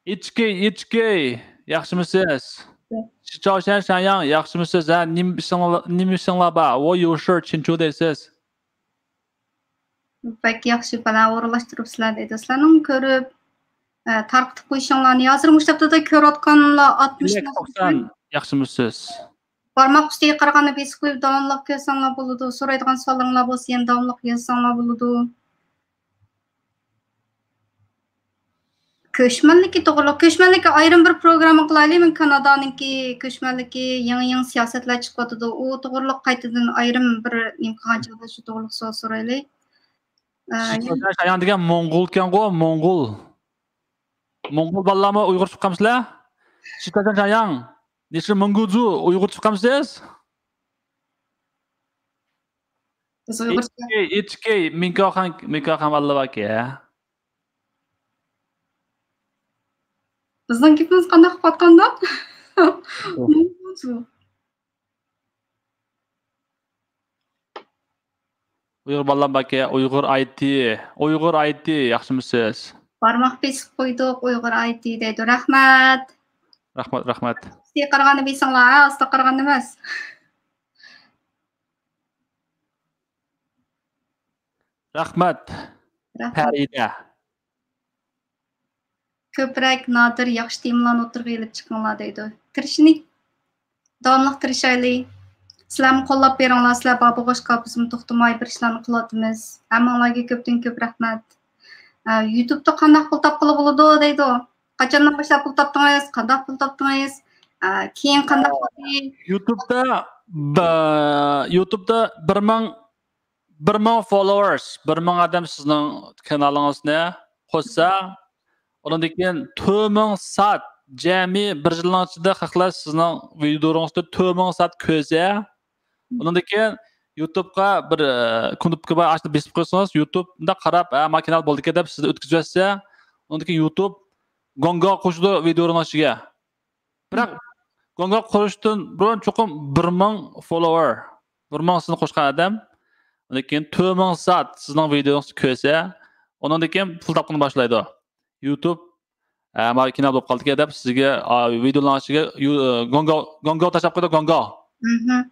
ئىچكى، ئىچكى، ياخشىمۇسىز؟ شىچاۋشەن شەنياڭ، ياخشىمۇسىز؟ ھە، نېمە ئىشىڭلار، نېمە ئىشىڭلار بار؟ ۋو يۇ شىر چىنچۇ دەيسىز. بەك ياخشى، بالا ئورۇنلاشتۇرۇپسىلەر دەيدۇ. سىلەرنىڭ كۆرۈپ، ئە، تارقىتىپ قويۇشۇڭلارنى. ھازىر مۇشۇ ھەپتىدە كۆرۈۋاتقانلار ئاتمىش ئىلەك نەفەر. توقسان، ياخشىمۇسىز؟ بارماق ئۈستىگە قارىغاننى بېسىپ قويۇپ داۋاملىق كۆرسەڭلار بولىدۇ. سورايدىغان سوئاللىرىڭلار بولسا يەنە داۋاملىق يازساڭلار بولىدۇ. كۆچمەنلىكى توغرۇلۇق، كۆچمەنلىككە ئايرىم بىر پروگرامما قىلايلى. مەن كانادانىڭكى كۆچمەنلىكى يېڭى، يېڭى سىياسەتلەر چىقىۋاتىدۇ. ئۇ توغرۇلۇق قايتىدىن ئايرىم بىر نېمە قىلغان چاغدا شۇ توغرۇلۇق سوئال سورايلى. ئە، شىچاۋشەن شەنياڭ دېگەن موڭغۇلكەنغۇ، موڭغۇل. موڭغۇل بالىلارمۇ ئۇيغۇرچە ئۇقامسىلەر؟ شىچاۋشەن شەنياڭ، نېشى موڭگۇزۇ، ئۇيغۇرچە ئۇقامسىز؟ بىز ئۇيغۇرچە. ئىچكى، ئىچكى، مىڭكاخان، مىڭكاخان بالىلار باركى. بىزنىڭ گېپىمىز قانداق قىلىۋاتقاندۇ؟ موڭغۇزۇ. ئۇيغۇر بالام باركەن، ئۇيغۇر ئايتى، ئۇيغۇر ئايتى، ياخشىمۇسىز؟ بارماق بېسىپ قويدۇق، ئۇيغۇر ئايتى دەيدۇ. رەھمەت. رەھمەت، رەھمەت. سىزگە قارىغاندا بېسىڭلار، ھە، ئاستا قارىغاندا ئەمەس. رەھمەت. رەھمەت. پەرىدە. كۆپرەك نادىر ياخشى تېمىلارنى ئوتتۇرىغا ئېلىپ چىقىڭلار دەيدۇ. تىرىشىنى داۋاملىق تىرىشايلى. سىلەرمۇ قوللاپ بېرىڭلار، سىلەر بار بولغاچقا بىزمۇ توختىماي بىر ئىشلارنى قىلىۋاتىمىز. ھەممىڭلارگە كۆپتىن كۆپ رەھمەت. ئە، يۇتۇبتا قانداق پۇل تاپقىلى بولىدۇ دەيدۇ. قاچاندىن باشلاپ پۇل تاپتىڭىز؟ قانداق پۇل تاپتىڭىز؟ ئە، كېيىن قانداق بولدى؟ يۇتۇبتا، با-، يۇتۇبتا بىر مىڭ بىر مىڭ فوللوۋېرس، بىر مىڭ ئادەم سىزنىڭ كانالىڭىزنى قوشسا، ئۇنىڭدىن كېيىن تۆت مىڭ سائەت، جەمئىي بىر يىلنىڭ ئىچىدە خەقلەر سىزنىڭ ۋىدىيولىرىڭىزنى تۆت مىڭ سائەت كۆرسە، ئۇنىڭدىن كېيىن يۇتۇبقا بىر، ئە، كۇنۇپكا بار، ئاشۇنى بېسىپ قويسىڭىز، يۇتۇب مۇنداق قاراپ، ھە، ما كانال بولدىكەن دەپ سىزنى ئۆتكۈزۈۋەتسە، ئۇنىڭدىن كېيىن يۇتۇب گوڭگا قوشىدۇ ۋىدىيولىرىنىڭ ئىچىگە. بىراق، گوڭگا قوشۇشتىن بۇرۇن چوقۇم بىر مىڭ فوللوۋېر، بىر مىڭ سىزنى قوشقان ئادەم، ئۇنىڭدىن كېيىن تۆت مىڭ سائەت سىزنىڭ ۋىدېئوڭىزنى كۆرسە، ئۇنىڭدىن كېيىن پۇل تاپقىلى باشلايدۇ. يۇتۇب، ئە، مانا كىنال بولۇپ قالدىكەن دەپ سىزگە، ئا، ۋىدېئولارنىڭ ئىچىگە يۇ-، ئە، گوڭگاۋ، گوڭگاۋ تاشلاپ قويىدۇ، گوڭگاۋ. مهم.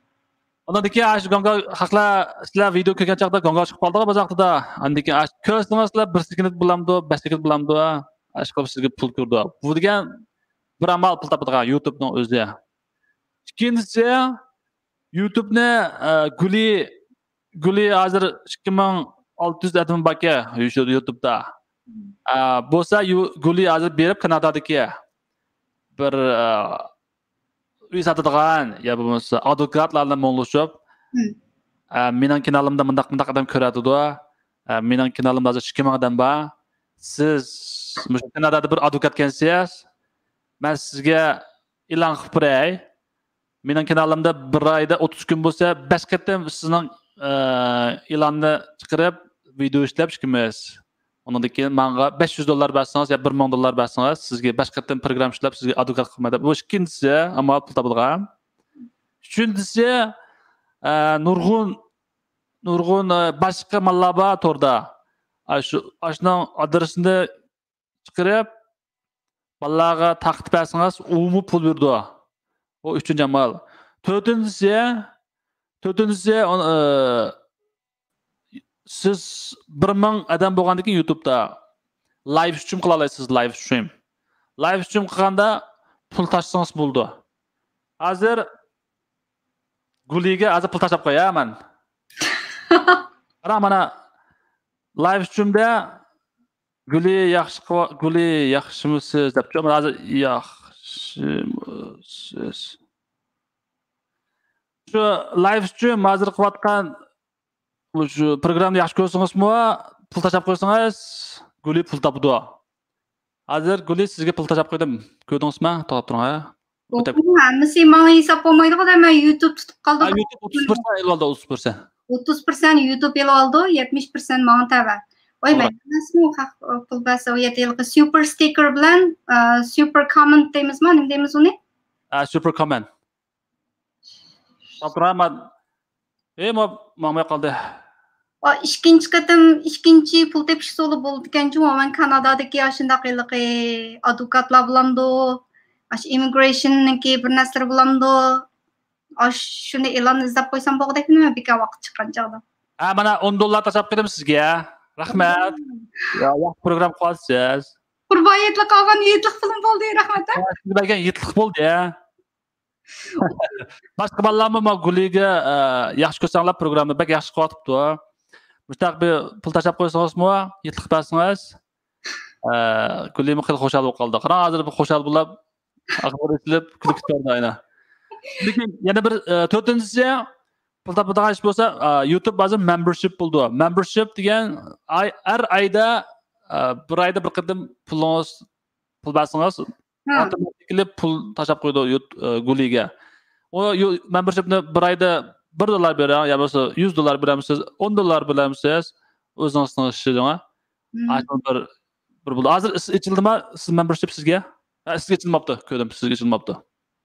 ئۇنىڭدىن كېيىن ئاشۇ گوڭگاۋ خەقلەر، سىلەر ۋىدېئو كۆرگەن چاغدا گوڭگاۋ چىقىپ قالدىغۇ بىر ۋاقتىدا. ئاندىن كېيىن ئاشۇ كۆرسىڭىز سىلەر بىر سېكۇنت بولامدۇ، بەش سېكۇنت بولامدۇ، ئاشۇ قىلىپ سىزگە پۇل كىرىدۇ. بۇ دېگەن بىر ئامال پۇل تاپىدىغان يۇتۇبنىڭ ئۆزى. ئىككىنچىسى، يۇتۇبنى، ئە، گۈلى، گۈلى ھازىر ئىككى مىڭ ئالتە يۈز ئادەم باركەن يۇ-، يۇتۇبتا. ئە، بولسا يۇ-، گۈلى ھازىر بېرىپ كانادادىكى بىر، ئە، ئۆي ساتىدىغان يا بولمىسا ئادۋوكاتلار بىلەن مۇڭلىشىپ، مم. ئە، مېنىڭ كانالىمدا مۇنداق، مۇنداق ئادەم كۆرۈۋاتىدۇ. ئە، مېنىڭ كانالىمدا ھازىر ئىككى مىڭ ئادەم بار. سىز مۇشۇ كانادادا بىر ئادۋوكاتكەنسىز. مەن سىزگە ئېلان قىلىپ بېرەي. مېنىڭ كانالىمدا بىر ئايدا ئوتتۇز كۈن بولسا، بەش قېتىم سىزنىڭ، ئە، ئېلاننى چىقىرىپ، ۋىدېئو ئىشلەپ ئىككىمىز. ئۇنىڭدىن كېيىن ماڭا بەش يۈز دوللار بەرسىڭىز يا بىر مىڭ دوللار بەرسىڭىز، سىزگە بەش قېتىم پروگرامما ئىشلەپ، سىزگە ئادۋوكات قىلىمەن دەپ. بۇ ئىككىنچىسى، ئەمما پۇل تاپىدىغان. ئۈچىنچىسى، ئە، نۇرغۇن، نۇرغۇن، ئە، باشقا ماللار بار توردا. ئاشۇ، ئاشۇنىڭ ئادرېسىنى چىقىرىپ، بالىلارغا تارقىتىپ بەرسىڭىز، ئۇمۇ پۇل بېرىدۇ. ئۇ ئۈچىنچى ئامال. تۆتىنچىسى، تۆتىنچىسى، ئون-، ئى، سىز بىر مىڭ ئادەم بولغاندىن كېيىن يۇتۇبتا لايف سترىم قىلالايسىز، لايف سترىم. لايف سترىم قىلغاندا پۇل تاشلىسىڭىز بولىدۇ. ھازىر گۈلىگە ھازىر پۇل تاشلاپ قوياي مەن. قارا، مانا لايف سترىمدە گۈلى ياخشى قىلىۋا-، گۈلى ياخشىمۇسىز دەپچۇ. مانا ھازىر ياخشىمۇسىز. شۇ لايف سترىم ھازىر قىلىۋاتقان شۇ پروگراممىنى ياخشى كۆرسىڭىزمۇ، پۇل تاشلاپ قويسىڭىز، گۈلى پۇل تاپىدۇ. ھازىر گۈلى سىزگە پۇل تاشلاپ قويدۇم. كۆردىڭىزمۇ؟ توختاپ تۇرۇڭ، ھە. بۇ ھەممىسى ماڭا ھېساب بولمايدىغۇ دەيمەن، يۇتۇب تۇتۇپ قالدى. ھە، يۇتۇب ئوتتۇز پىرسەنت ئېلىۋالدى، ئوتتۇز پىرسەنت. ئوتتۇز پىرسەنت يۇتۇب ئېلىۋالدى، يەتمىش پىرسەنت ماڭا تەۋە. ۋاي، توغرا. مەن بىلمەسمۇ، خەق پۇل بەرسە، ئۇ يەردە ھېلىقى سۇپېر ستىكېر بىلەن، ئە، سۇپېر كوممېنت دەيمىزمۇ، نېمە دەيمىز ئۇنى؟ ئە، سۇپېر كوممېنت. ئابدۇراھمان. ئى، ما-، ماڭماي قالدى. ئا، ئىككىنچى قېتىم، ئىككىنچى پۇل تېپىش ئۇسۇلى بولىدىكەنچۇ، مەن كانادادىكى ئاشۇنداق ھېلىقى ئادۋوكاتلار بولامدۇ، ئاشۇ ئىممىگرېيشننىڭكى بىر نەرسىلىرى بولامدۇ، ئاشۇنى ئېلان ئىزدەپ قويسام بولغۇدەكمۇ، بىكار ۋاقىت چىققان چاغدا. ھە، مانا ئون دوللار تاشلاپ قويدۇم سىزگە. رەھمەت. يا، ياخشى پروگرامما قىلىۋاتىسىز. قۇربان ھېيتلىق ئالغان ھېيتلىق پۇلۇم بولدى، رەھمەت. ھە، سىزگە بەرگەن ھېيتلىق بولدى، ھە. باشقا بالىلارمۇ ما گۈلىگە، ئە، ياخشى كۆرسەڭلار، پروگرامما بەك ياخشى قىلىۋاتىپتۇ. مۇشۇنداق بىر پۇل تاشلاپ قويسىڭىزمۇ، ھېيتلىق بەرسىڭىز، ئە، گۈلىمۇ خېلى خۇشال بولۇپ قالدى. قاراڭ، ھازىر بىر خۇشال بولۇپ، ئاغزىنى ئېچىلىپ كۈلۈپ كېتىۋەردى ئاينا. لېكىن يەنە بىر، ئە، تۆتىنچىسى، پۇل تاپىدىغان ئىش بولسا، ئە، يۇتۇب ھازىر مەمبەرشىپ بولىدۇ. مەمبەرشىپ دېگەن ئاي، ھەر ئايدا، ئە، بىر ئايدا بىر قېتىم پۇلىڭىز، پۇل بەرسىڭىز، ھە. ئاپتوماتىكلى پۇل تاشلاپ قويىدۇ يۇت-، ئە، گۈلىگە. ئۇ يۇ-، مەمبەرشىپنى بىر ئايدا بىر دوللار بېرىڭ، يا بولمىسا يۈز دوللار بېرەمسىز، ئون دوللار بېرەمسىز، ئۆزىڭىزنىڭ ئىشى، جۇڭا. مم. ئاشۇ بىر، بىر بولدى. ھازىر ئىس-، ئېچىلدىما سىز مەمبەرشىپ سىزگە؟ ھە، سىزگە ئېچىلماپتۇ، كۆردۈم، سىزگە ئېچىلماپتۇ.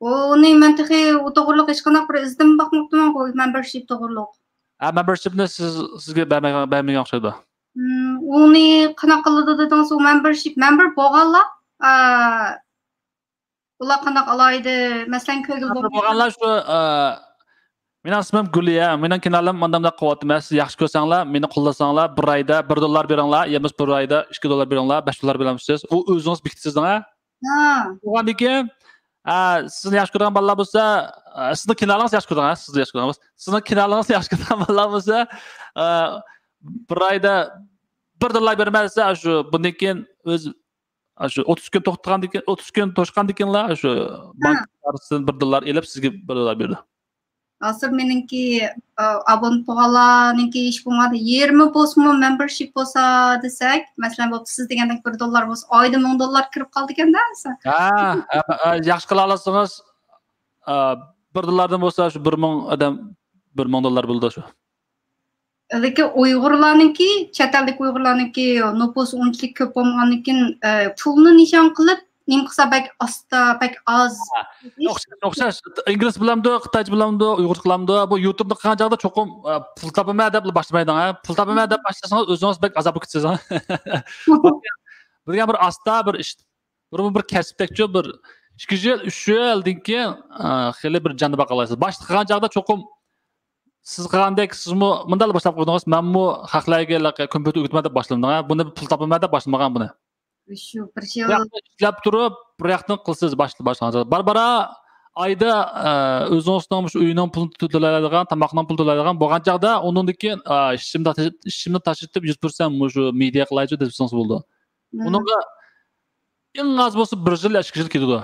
ئۇنى مەن تېخى ئۇ توغرىلىق ھېچقانداق بىر ئىزدىنىپ باقماپتىمەنغۇ، مەمبەرشىپ توغرىلىق. ھە، مەمبەرشىپنى سىز، سىزگە بەرمىگەن، بەرمىگەن ئوخشايدۇ. مم، ئۇنى قانداق قىلىدۇ دېدىڭىز، ئۇ مەمبەرشىپ، مەمبەر بولغانلار، ئا، ئۇلار قانداق ئالايدۇ؟ مەسىلەن، كۆرگىلى مەمبەر بولمىغان. بولغانلار شۇ، ئا، مېنىڭ ئىسمىم گۈلىيە، مېنىڭ كانالىم مانداق مۇنداق قىلىۋاتىمەن، سىز ياخشى كۆرسەڭلار، مېنى قوللىساڭلار، بىر ئايدا بىر دوللار بېرىڭلار، يا بولمىسا بىر ئايدا ئىككى دوللار بېرىڭلار، بەش دوللار بېرەمسىز، ئۇ ئۆزىڭىز بېكىتىسىز دەڭە. ھە. بولغاندىن كېيىن، ئا، سىزنى ياخشى كۆرىدىغان بالىلار بولسا، ئا، سىزنىڭ كانالىڭىزنى ياخشى كۆرىدىغان، سىزنى ياخشى كۆرىدىغان، سىزنىڭ كانالىڭىزنى ياخشى كۆرىدىغان بالىلار بولسا، ئا، بىر ئايدا بىر دوللار بېرىمەن دېسە، شۇ بۇندىن كېيىن ئۆز، شۇ ئوتتۇز كۈن توختىغاندىن كېيىن، ئوتتۇز كۈن توشقاندىن كېيىنلا شۇ ھە. بانكا كارتىسىدىن بىر دوللار ئېلىپ سىزگە بىر دوللار بېرىدۇ. ھازىر مېنىڭكى، ئا، ئابونېنت بولغانلارنىڭكى ئىش بولمىدى. يېرىمى بولسىمۇ مەمبەرشىپ بولسا دېسەك، مەسىلەن، بولۇپتۇ سىز دېگەندەك بىر دوللار بولسا، ئايدا مىڭ دوللار كىرىپ قالىدىكەن-دە، مەسىلەن. ھە، ھە، ھە، ياخشى قىلالىسىڭىز، ئا، بىر دوللاردىن بولسا شۇ بىر مىڭ ئادەم، بىر مىڭ دوللار بولىدۇ شۇ. لېكىن ئۇيغۇرلارنىڭكى، چەت ئەلدىكى ئۇيغۇرلارنىڭكى نوپۇسى ئۇنچىلىك كۆپ بولمىغاندىن كېيىن، ئە، پۇلنى نىشان قىلىپ، نېمە قىلسا بەك ئاستا، بەك ئاز. ئوخشاش، ئوخشاش. ئىنگلىز بىلەمدۇ، خىتايچە بىلەمدۇ، ئۇيغۇرچە قىلامدۇ؟ بۇ يۇتۇبنى قىلغان چاغدا چوقۇم، ئە، پۇل تاپىمەن دەپ باشلىمايدىغان، ھە؟ پۇل تاپىمەن دەپ باشلىسىڭىز، ئۆزىڭىز بەك ئازابقا كېتىسىز، ھە؟ بىلگەن بىر ئاستا بىر ئىش، بىر، بىر كەسىپتەكچۇ، بىر ئىككى يىل، ئۈچ يىلدىن كېيىن، ئە، خېلى بىر جاندا باقالايسىز. باشلىغان چاغدا چوقۇم سىز قىلغاندەك سىزمۇ مۇنداق باشلاپ قويدىڭىز، مەنمۇ خەقلەرگە كومپيۇتېر ئۆگىتىمەن دەپ باشلىمىدىڭ، ھە؟ بۇنى پۇل تاپىمەن دەپ باشلىمىغان بۇنى. شۇ بىر يىل. بۇ ياقتا ئىشلەپ تۇرۇپ، بۇ ياقتىن قىلىسىز، باش-، باشلىغان. بارا-بارا ئايدا، ئە، ئۆزىڭىزنىڭ مۇشۇ ئۆينىڭ پۇلىنى تۆلەيدىغان، تاماقنىڭ پۇلىنى تۆلەيدىغان بولغان چاغدا، ئۇنىڭدىن كېيىن، ئە، ئىشىمنى تاش-، ئىشىمنى تاشلىتىپ، يۈز پىرسەنت مۇشۇ مېدىيا قىلايچۇ دېسىڭىز بولىدۇ. مم. ئۇنىڭغا ئەڭ ئاز بولسا بىر يىل يا ئىككى يىل كېتىدۇ.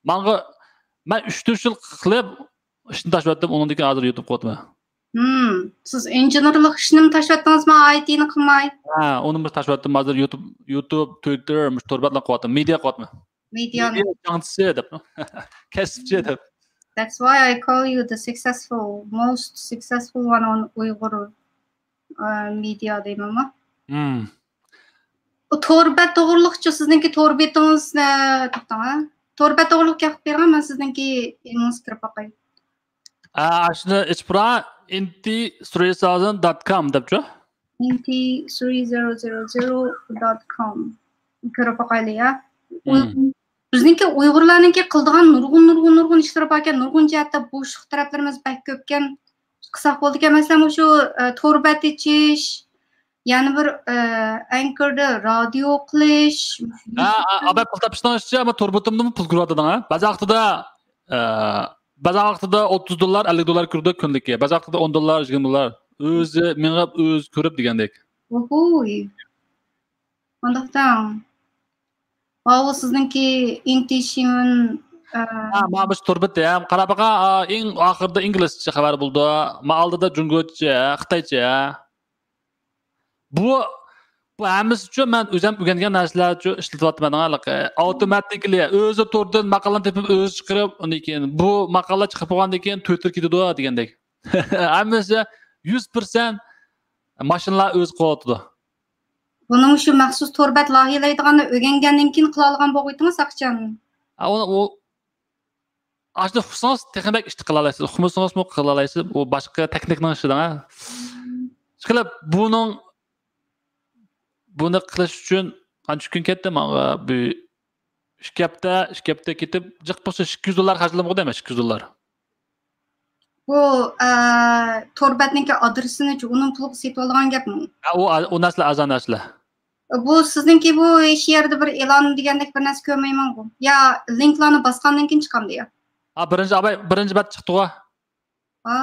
ماڭا، مەن ئۈچ تۆت يىل قىلىپ، ئىشنى تاشلىۋەتتىم، ئۇنىڭدىن كېيىن ھازىر يۇتۇب قىلىۋاتىمەن. ھىم، سىز ئىنژېنېرلىق ئىشنىمۇ تاشلىۋەتتىڭىزمۇ، ئايتىنى قىلماي؟ ھە، ئۇنىمۇ تاشلىۋەتتىم، ھازىر يۇتۇب، يۇتۇب، تۈۋىتتېر، مۇشۇ تور بەتلەرنى قىلىۋاتىمەن، مېدىيا قىلىۋاتىمەن. مېدىيانى. مېدىيا جەڭچىسى دەپ، كەسىپچى دەپ. That's why I call you the successful, most successful one on Uyghur, uh, media دەيمەنما؟ ھىم. ئۇ تور بەت توغرىلىقچۇ، سىزنىڭكى تور بېتىڭىز، ئە، توختاڭ، ھە؟ تور بەت توغرىلىق گەپ قىلىپ بېرىڭ، مەن سىزنىڭكى ئېلىڭىزغا كىرىپ باقاي. ئا، ئاشۇنى ئېچىپ بېرە، ئىنتى سىرى ساۋزەن دات كام دەپچۇ؟ ئىنتى سىرى زىرو زىرو زىرو دات كام. كىرىپ باقايلى، يا. ھىم. بىزنىڭكى ئۇيغۇرلارنىڭكى قىلىدىغان نۇرغۇن، نۇرغۇن، نۇرغۇن ئىشلىرى باركەن، نۇرغۇن جەھەتتە بوشلۇق تەرەپلىرىمىز بەك كۆپكەن. قىلساق بولىدىكەن، مەسىلەن، مۇشۇ، ئە، تور بەت ئېچىش، يەنە بىر، ئە، ئەنكىردا رادىيو قىلىش. ھە، ھە، ئاباي پۇل تاپىشنىڭ ئۈستىگە ئەمما تور بېتىمدىمۇ پۇل كىرىۋاتىدىغان، ھە؟ بەزى ۋاقتىدا، ئە، بەزى ۋاقتىدا ئوتتۇز دوللار، ئەللىك دوللار كىرىدۇ كۈنلۈككە. بەزى ۋاقتىدا ئون دوللار، يىگىرمە دوللار. ئۆزى مېڭىپ، ئۆزى كۆرۈپ دېگەندەك. ئوھوي. مانداق دەڭ. ماۋۇ سىزنىڭكى ئىنتى شىنۋېن، ئە، ھە، مانا مۇشۇ تور بېتى، ھە، قاراپ باقا، ئا، ئەڭ ئاخىرىدا ئىنگلىزچە خەۋەر بولىدۇ. ما ئالدىدا جۇڭگوچە، خىتايچە. بۇ، بۇ ھەممىسىچۇ مەن ئۆزۈم ئۆگەنگەن نەرسىلەرچۇ ئىشلىتىۋاتىمەن، ھېلىقى ئاۋتوماتىكلى ئۆزى توردىن ماقالىنى تېپىپ ئۆزى چىقىرىپ، ئۇندىن كېيىن بۇ ماقالە چىقىپ بولغاندىن كېيىن تۈۋىتتېر كېتىدۇ دېگەندەك. ھەممىسى يۈز پىرسەنت ماشىنىلار ئۆزى قىلىۋاتىدۇ. بۇنى مۇشۇ مەخسۇس تور بەت لايىھەلەيدىغاننى ئۆگەنگەندىن كېيىن قىلالىغان بولغىيتىڭىز، ئاقىجان. ھە، ئۇ، ئۇ، ئاشۇنداق ئۇقسىڭىز، تېخى بەك ئىشتا قىلالايسىز. ئۇقمىسىڭىزمۇ قىلالايسىز. ئۇ باشقا تېخنىكنىڭ ئىشى دەڭ، ھە. ئىشقىلىپ، بۇنىڭ، بۇنى قىلىش ئۈچۈن قانچە كۈن كەتتى ماڭا؟ بۇ ئىككى ھەپتە، ئىككى ھەپتە كېتىپ، جىق بولسا ئىككى يۈز دوللار خەجلىمىغۇ دەيمەن، ئىككى يۈز دوللار. بۇ، ئە، تور بەتنىڭكى ئادرېسىنى ئۇنىڭ پۇلىغا سېتىۋالىدىغان گەپمۇ؟ ھە، ئۇ، ئۇ نەرسىلەر ئەرزان نەرسىلەر. بۇ سىزنىڭكى بۇ ھېچ يەردە بىر ئېلان دېگەندەك بىر نەرسە كۆرمەيمەنغۇ. يا لىنكلارنى باسقاندىن كېيىن چىقامدۇ يا؟ ھا، بىرىنچى، ئاباي، بىرىنچى بەت چىقتىغۇ. ھا.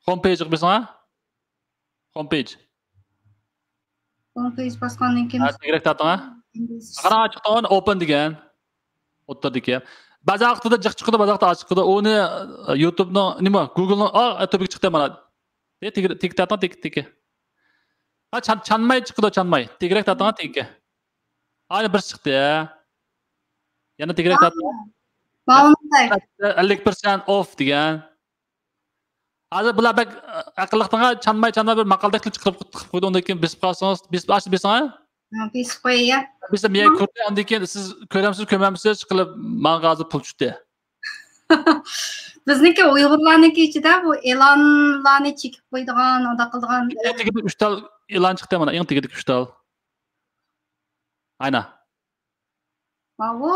ھوم پېيجىغا بېسىڭ، ھا؟ ھوم پېيج. ھوم پېيج باسقاندىن كېيىن ھە، تېگىرەك تارتىڭ، ھە؟ ئىنگلىز. قاراڭ، چىقتى، ئوپېن دېگەن. ئوتتۇرىدىكى. بەزى ۋاقتىدا جىق چىقىدۇ، بەزى ۋاقىتتا ئاز چىقىدۇ. ئۇنى، ئە، يۇتۇبنىڭ، نېمە، گۇگلنىڭ، ئا، تۈۋىگە چىقتى مانا. تېگىرەك تارتىڭ، تېگى، تېگى. ھا، چان-، چانماي چىقىدۇ، چانماي. تېگىرەك تارتىڭ، ھا، تېگىگە. ئانا بىرسى چىقتى، ھە. يەنە تېگىرەك تارتىڭ. ماۋۇنى. ئەللىك پىرسەنت ئوف دېگەن. ھازىر بۇلار بەك، ئە، ئەقىللىقتىڭ، چانماي، چانماي بىر ماقالىدەك قىلىپ چىقىرىپ، قىلىپ قويدى. ئۇندىن كېيىن بېسىپ قالسىڭىز، بېسىپ، ئاشۇ بېسىڭ، ھە؟ ھە، بېسىپ قوياي. بېسىپ، مېنىڭ كۆردى، ئاندىن كېيىن سىز كۆرەمسىز، كۆرمەمسىز، ئىشقىلىپ، ماڭا ھازىر پۇل چۈشتى. بىزنىڭكى ئۇيغۇرلارنىڭكى ئىچىدە بۇ ئېلانلارنى چېكىپ قويىدىغان، ئۇنداق قىلىدىغان. ئەڭ تېگىدىكى ئۈچ تال ئېلان چىقتى مانا، ئەڭ تېگىدىكى ئۈچ تال. ئاينا. ماۋۇ؟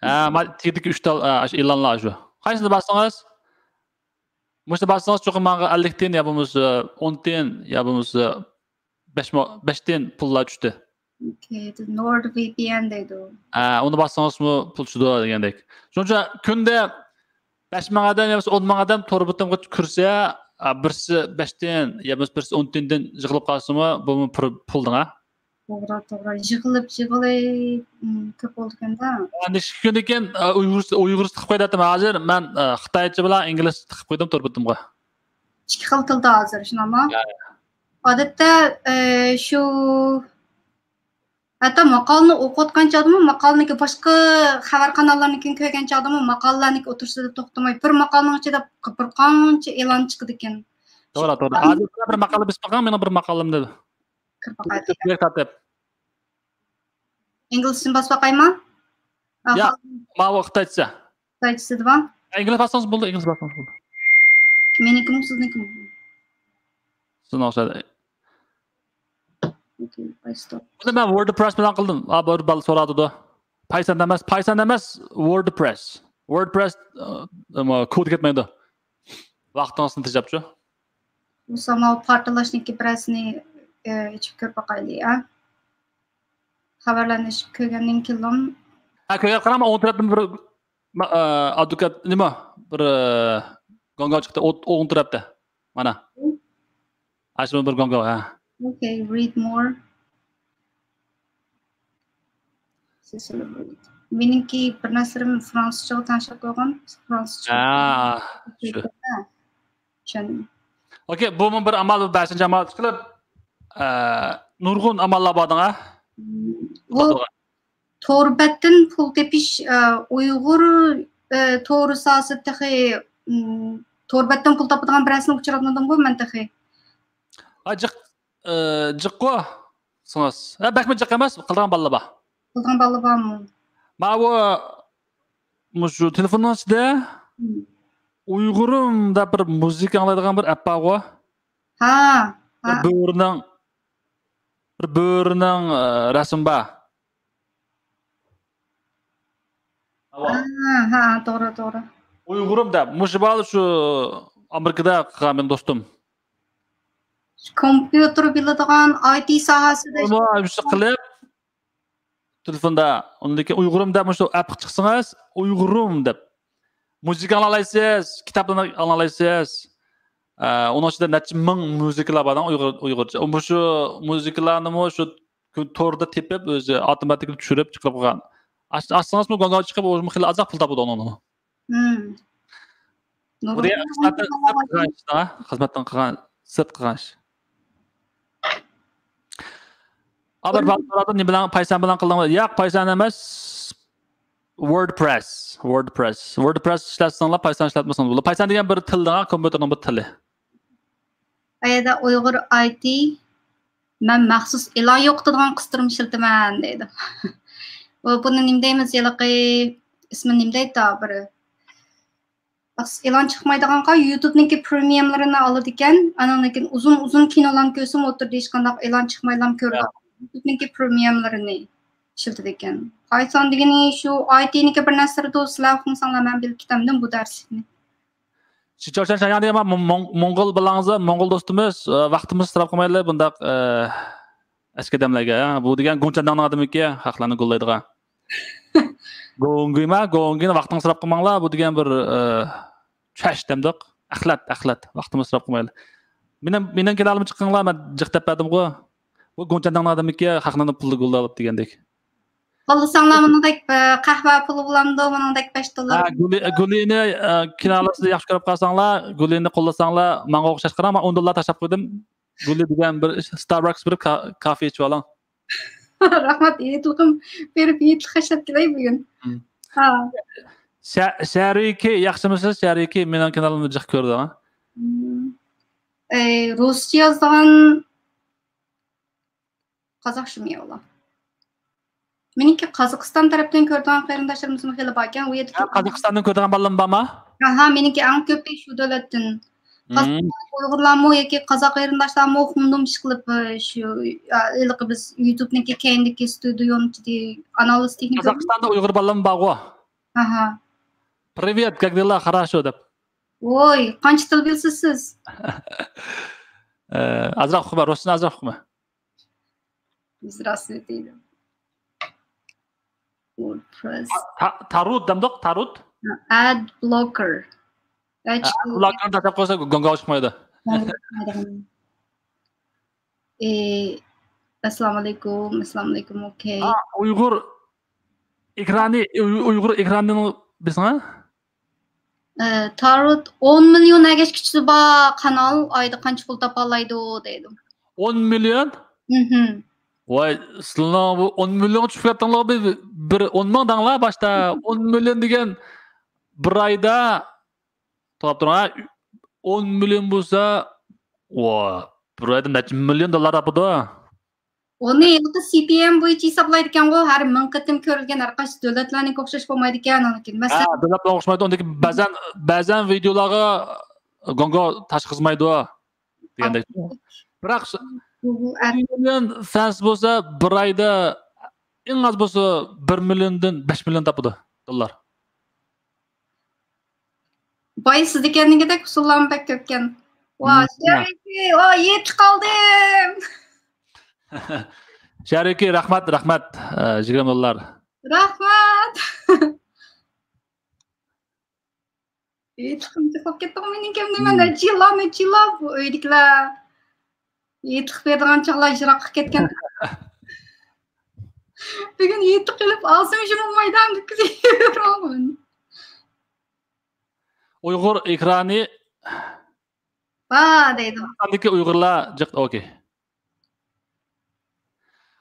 ھە، ما-، تېگىدىكى ئۈچ تال، ھە، ئاشۇ ئېلانلار شۇ. قايسىنى باسسىڭىز؟ مۇشۇنى باسسىڭىز، چوقۇم ماڭا ئەللىك تىيىن يا بولمىسا ئون تىيىن يا بولمىسا بەش مو-، بەش تىيىن پۇللار چۈشتى. ئوكەي، NordVPN دەيدۇ. ھە، ئۇنى باسسىڭىزمۇ پۇل چۈشىدۇ دېگەندەك. شۇنىڭ ئۈچۈن كۈندە بەش مىڭ ئادەم يا بولمىسا ئون مىڭ ئادەم تور بېتىمغا كىرسە، ئا، بىرسى بەش تىيىن يا بولمىسا بىرسى ئون تىيىندىن يىغىلىپ قالسىمۇ، بۇمۇ پۇل، پۇل دەڭ، ھە؟ توغرا، توغرا. يىغىلىپ، يىغىلىپ، م، كۆپ بولىدىكەن-دە. ئەمدى ئىككى كۈندىن كېيىن، ئا، ئۇيغۇرچە، ئۇيغۇرچە تىقىپ قويدۇم. ھازىر مەن، ئا، خىتايچە بىلەن ئىنگلىزچە تىقىپ قويدۇم تور بېتىمغا. ئىككى خىل تىلدا ھازىر، شۇنداقمۇ؟ ھە. ئادەتتە، ئە، شۇ ھەتتا ماقالىنى ئوقۇۋاتقان چاغدىمۇ، ماقالىنىڭكى باشقا خەۋەر قاناللىرىنىڭكىنى كۆرگەن چاغدىمۇ، ماقالىلەرنىڭكى ئوتتۇرىسىدا توختىماي، بىر ماقالىنىڭ ئىچىدە بىر قانچە ئېلان چىقىدىكەن. توغرا، توغرا. ھازىر بىر ماقالە بېسىپ باقاڭ، مېنىڭ بىر ماقالەمدە. كىرىپ باقاي. تارتىپ. ئىنگلىزچىسىنى باسىپ باقايمۇ؟ يا، ماۋۇ خىتايچىسى. خىتايچىسى دېمە. ئىنگلىز باسسىڭىز بولدى، ئىنگلىز باسسىڭىز بولدى. مېنىڭكىمۇ، سىزنىڭكىمۇ؟ سىزنىڭ ئوخشايدۇ. بۇنى مەن ۋوردپرېس بىلەن قىلدىم. ھا، بىر بالا سوراپتۇ. پايسان ئەمەس، پايسان ئەمەس، ۋوردپرېس. ۋوردپرېس، ئە، كود كەتمەيدۇ. ۋاقتىڭىزنى تېجەپچۇ. بولسا ماۋۇ پارتلاشنىڭكى بىرەرسىنى، ئە، ئېچىپ كۆرۈپ باقايلى، ئە. خەۋەرلەرنى ئېچىپ كۆرگەندىن كېيىنلا. ھە، كۆرگەن قاراڭ، ئوڭ تەرەپتىن بىر، ما-، ئە، ئادۋوكات، نېمە؟ بىر، ئە، گاڭگاۋ چىقتى، ئو-، ئوڭ تەرەپتە. مانا. ئاشۇ بىر گاڭگاۋ، ھە. Okay, read more. مېنىڭكى بىر نەرسىلىرىم فرانسۇزچىغا تەڭشەپ قويغان. فرانسۇزچە. ھە، شۇ. چۈشەندىم. ئوكەي، بۇمۇ بىر ئامال، بەشىنچى ئامال قىلىپ، ئە، نۇرغۇن ئاماللار بار دەڭ، ھە؟ بۇ تور بەتتىن پۇل تېپىش، ئە، ئۇيغۇر، ئە، تورى ساھەسى تېخى، ئىم، تور بەتتىن پۇل تاپىدىغان بىرەرسىنى ئۇچراتمىدىمغۇ مەن تېخى. ھە، جىق، ئە، جىققۇ سىڭىس. ھە، بەكمۇ جىق ئەمەس، قىلىدىغان بالىلار بار. قىلىدىغان بالىلار بارمۇ؟ ماۋۇ، مۇشۇ تېلېفوننىڭ ئىچىدە، مم، ئۇيغۇرۇم دەپ بىر مۇزىكا ئاڭلايدىغان بىر ئەپ بارغۇ. ھە، بىر، ھە، بۆرىنىڭ، بىر بۆرىنىڭ، ئە، رەسىمى بار. ھە، ھە، توغرا، توغرا. ئۇيغۇرۇم دەپ، مۇشۇ بالا شۇ ئامېرىكىدا قىلغان مېنىڭ دوستۇم. شۇ كومپيۇتېر بىلىدىغان، ئاي تى ساھەسىدە ئۇمۇ شۇ قىلىپ، تېلېفوندا، ئۇندىن كېيىن ئۇيغۇرۇم دەپ مۇشۇ ئەپقا چىقسىڭىز، ئۇيغۇرۇم دەپ مۇزىكا ئاڭلايسىز، كىتابلارنى ئاڭلايسىز. ئە، ئۇنىڭ ئىچىدە نەچچە مىڭ مۇزىكىلار بار، ئۇيغۇر، ئۇيغۇرچە. مۇشۇ مۇزىكىلارنىمۇ شۇ توردا تېپىپ، ئۆزى ئاپتوماتىكلىق چۈشۈرۈپ چىقىرىپ قويغان. ئاچ-، ئاچسىڭىزمۇ گاڭگاۋ چىقىپ، ئۇمۇ خېلى ئازراق پۇل تاپىدۇ ئۇنىڭدىن. مم. بۇ دېگەن خىزمەتتىن سىرت قىلغان ئىش، ھە؟ خىزمەتتىن قىلغان، سىرت قىلغان ئىش. ھە، بىر بالا سورىدى، نېمە بىلەن، پايسان بىلەن قىلدىڭمۇ؟ ياق، پايسان ئەمەس. ۋوردپرېس، ۋوردپرېس. ۋوردپرېس ئىشلەتسەڭلار، پايسان ئىشلەتمىسەڭلار بولىدۇ. پايسان دېگەن بىر تىل دەڭ، كومپيۇتېرنىڭ بىر تىلى. ئۇ يەردە ئۇيغۇر ئاي تى، مەن مەخسۇس ئېلان يوقىتىدىغان قىستۇرما ئىشلىتىمەن دەيدۇ. بۇ، بۇنى نېمە دەيمىز، ھېلىقى ئىسمىنى نېمە دەيدۇ بىرى؟ مەخسۇس ئېلان چىقمايدىغانغا يۇتۇبنىڭكى پرېمىيۇملىرىنى ئالىدىكەن، ئانىڭدىن كېيىن ئۇزۇن، ئۇزۇن كىنولارنى كۆرسىمۇ ئوتتۇرىدا ھېچقانداق ئېلان چىقمايدىغان كۆرىدۇ. يۇتۇبنىڭكى پرېمىيۇملىرىنى ئىشلىتىدىكەن. پايسان دېگىنى شۇ ئاي تىنىڭكى بىر نەرسىلىرىدۇ، سىلەر ئۇقمىساڭلار مەن بىلىپ كېتەمدىم بۇ دەرسلىكنى. شىچاۋشەن شاياڭ دېگەن مو-، موڭ-، موڭغۇل بالاڭىز، موڭغۇل دوستىمىز، ئە، ۋاقتىمىزنى ئىسراپ قىلمايلى بۇنداق، ئە، ئەسكى ئادەملەرگە. ھە، بۇ دېگەن گوڭچەنداڭنىڭ ئادىمىكى، خەقلەرنى گوللايدىغان. گوڭگۇيما، گوڭگۇينى ۋاقتىڭ ئىسراپ قىلماڭلار. بۇ دېگەن بىر، ئە، چەش دەمدۇق. ئەخلەت، ئەخلەت. ۋاقتىمىز ئىسراپ قىلمايلى. مېنىڭ، مېنىڭ كانالىمغا چىقىڭلار، مەن جىق دەپ بەردىمغۇ. بۇ گوڭچەنداڭنىڭ ئادىمىكى، خەقنىڭ پۇلىنى گوللاپ دېگەندەك. قوللىساڭلار مۇنىڭدەك، ئە، قەھۋە پۇلى بولامدۇ، مۇنىڭدەك بەش دوللار؟ ھە، گۇلى، گۇلىنى، ئە، كىنالىسىدا ياخشى كۆرۈپ قالساڭلار، گۇلىنى قوللىساڭلار، ماڭا ئوخشاش قاراڭ، مەن ئون دوللار تاشلاپ قويدۇم. گۇلى دېگەن بىر ئىش، ستارباكس بېرىپ كا-، كافې ئىچىۋالىڭ. رەھمەت، ھېيتلىقىم بېرىپ ھېيتلىق خەشلەپ كېلەي بۈگۈن. مم. ھا. شە-، شەرىكى، ياخشىمۇسىز؟ شەرىكى مېنىڭ كانالىمنى جىق كۆرىدۇ، ھا؟ مم. ئەي، رۇسچە يازىدىغان قازاق شۇمى ئۇلار. مېنىڭكى قازاقىستان تەرەپتىن كۆرىدىغان قېرىنداشلىرىمىزمۇ خېلى باركەن. ئۇ يەردىكى ھە، قازاقىستاندىن كۆرىدىغان بالىلىرىم بارمۇ؟ ئاھا، مېنىڭكى ئەڭ كۆپى شۇ دۆلەتتىن. مم. قازاق، ئۇيغۇرلارمۇ ياكى قازاق قېرىنداشلارمۇ خۇمدۇم ئىشقىلىپ، شۇ، ھېلىقى بىز يۇتۇبنىڭكى كەينىدىكى ستۇدىيونىڭ ئىچىدە ئانالىز تېخنىكا. قازاقىستاندا ئۇيغۇر بالىلىرىم بارغۇ. ئاھا. Привет, как дела, хорошо دەپ. ۋوي، قانچە تىل بىلىسىز سىز؟ ئە، ئازراق ئۇقىمەن، رۇسچىنى ئازراق ئۇقىمەن. Здравствуйте. WordPress. تا-، تارۇت دەمدۇق، تارۇت؟ Ad blocker. ھە، ad blocker دەپ قويسا گاڭگاۋ چىقمايدۇ. ئە، ئەسسالامۇئەلەيكۇم، ئەسسالامۇئەلەيكۇم، ئوكەي. ھە، ئۇيغۇر ئېكرانى، ئۇي-، ئۇيغۇر ئېكرانىنى بىلسىڭە؟ ئە، تارۇت ئون مىليون ئەگەشكۈچىسى بار قانال ئايدا قانچە پۇل تاپالايدۇ دەيدۇ. ئون مىليون؟ مھم. ۋاي، سىلەرنىڭ بۇ ئون مىليونغا چۈشۈپ كەتتىڭلار، بىر، بىر ئون مىڭ دەڭلار باشتا. ئون مىليون دېگەن بىر ئايدا، توختاپ تۇرۇڭ، ھە؟ ئون مىليون بولسا، ۋا، بىر ئايدا نەچچە مىليون دوللار تاپىدۇ؟ ئۇنى ھېلىقى سى پى ئېم بويىچە ھېسابلايدىكەنغۇ، ھەر مىڭ قېتىم كۆرۈلگەن ھەر قايسى دۆلەتلەرنىڭكى ئوخشاش بولمايدىكەن، ئاندىن كېيىن ھە، مەسىلەن، دۆلەتلەر ئوخشىمايدۇ. ئاندىن كېيىن بەزەن، بەزەن ۋىدېئولارغا گوڭگو تاشقۇزمايدۇ دېگەندەك. بىراق، بىر مىليون فانس بولسا، بىر ئايدا ئەڭ ئاز بولسا بىر مىليوندىن بەش مىليون تاپىدۇ دوللار. باي سىزدىكىدەك ئۇسۇللارمۇ بەك كۆپكەن. ۋا، شېرىكى، ۋا، يېتىپ قالدىم. شېرىكى، رەھمەت، رەھمەت. ئە، يىگىرمە دوللار. رەھمەت. يېتىپ قالدىم، كەتتىڭ مېنىڭكىمدە، مەن نەچچە يىللار، نەچچە يىللار بۇ ئۆيدىكىلەر يېتىق بېرىدىغان چاغلار يىراققا كەتكەن. بۈگۈن يېتىق ئېلىپ ئالسام شۇنىڭ مايدان دۈككىلەيمەن. ئۇيغۇر ئېكرانى. ۋا دەيدۇ. ئۇيغۇرلار جىق، ئوكەي.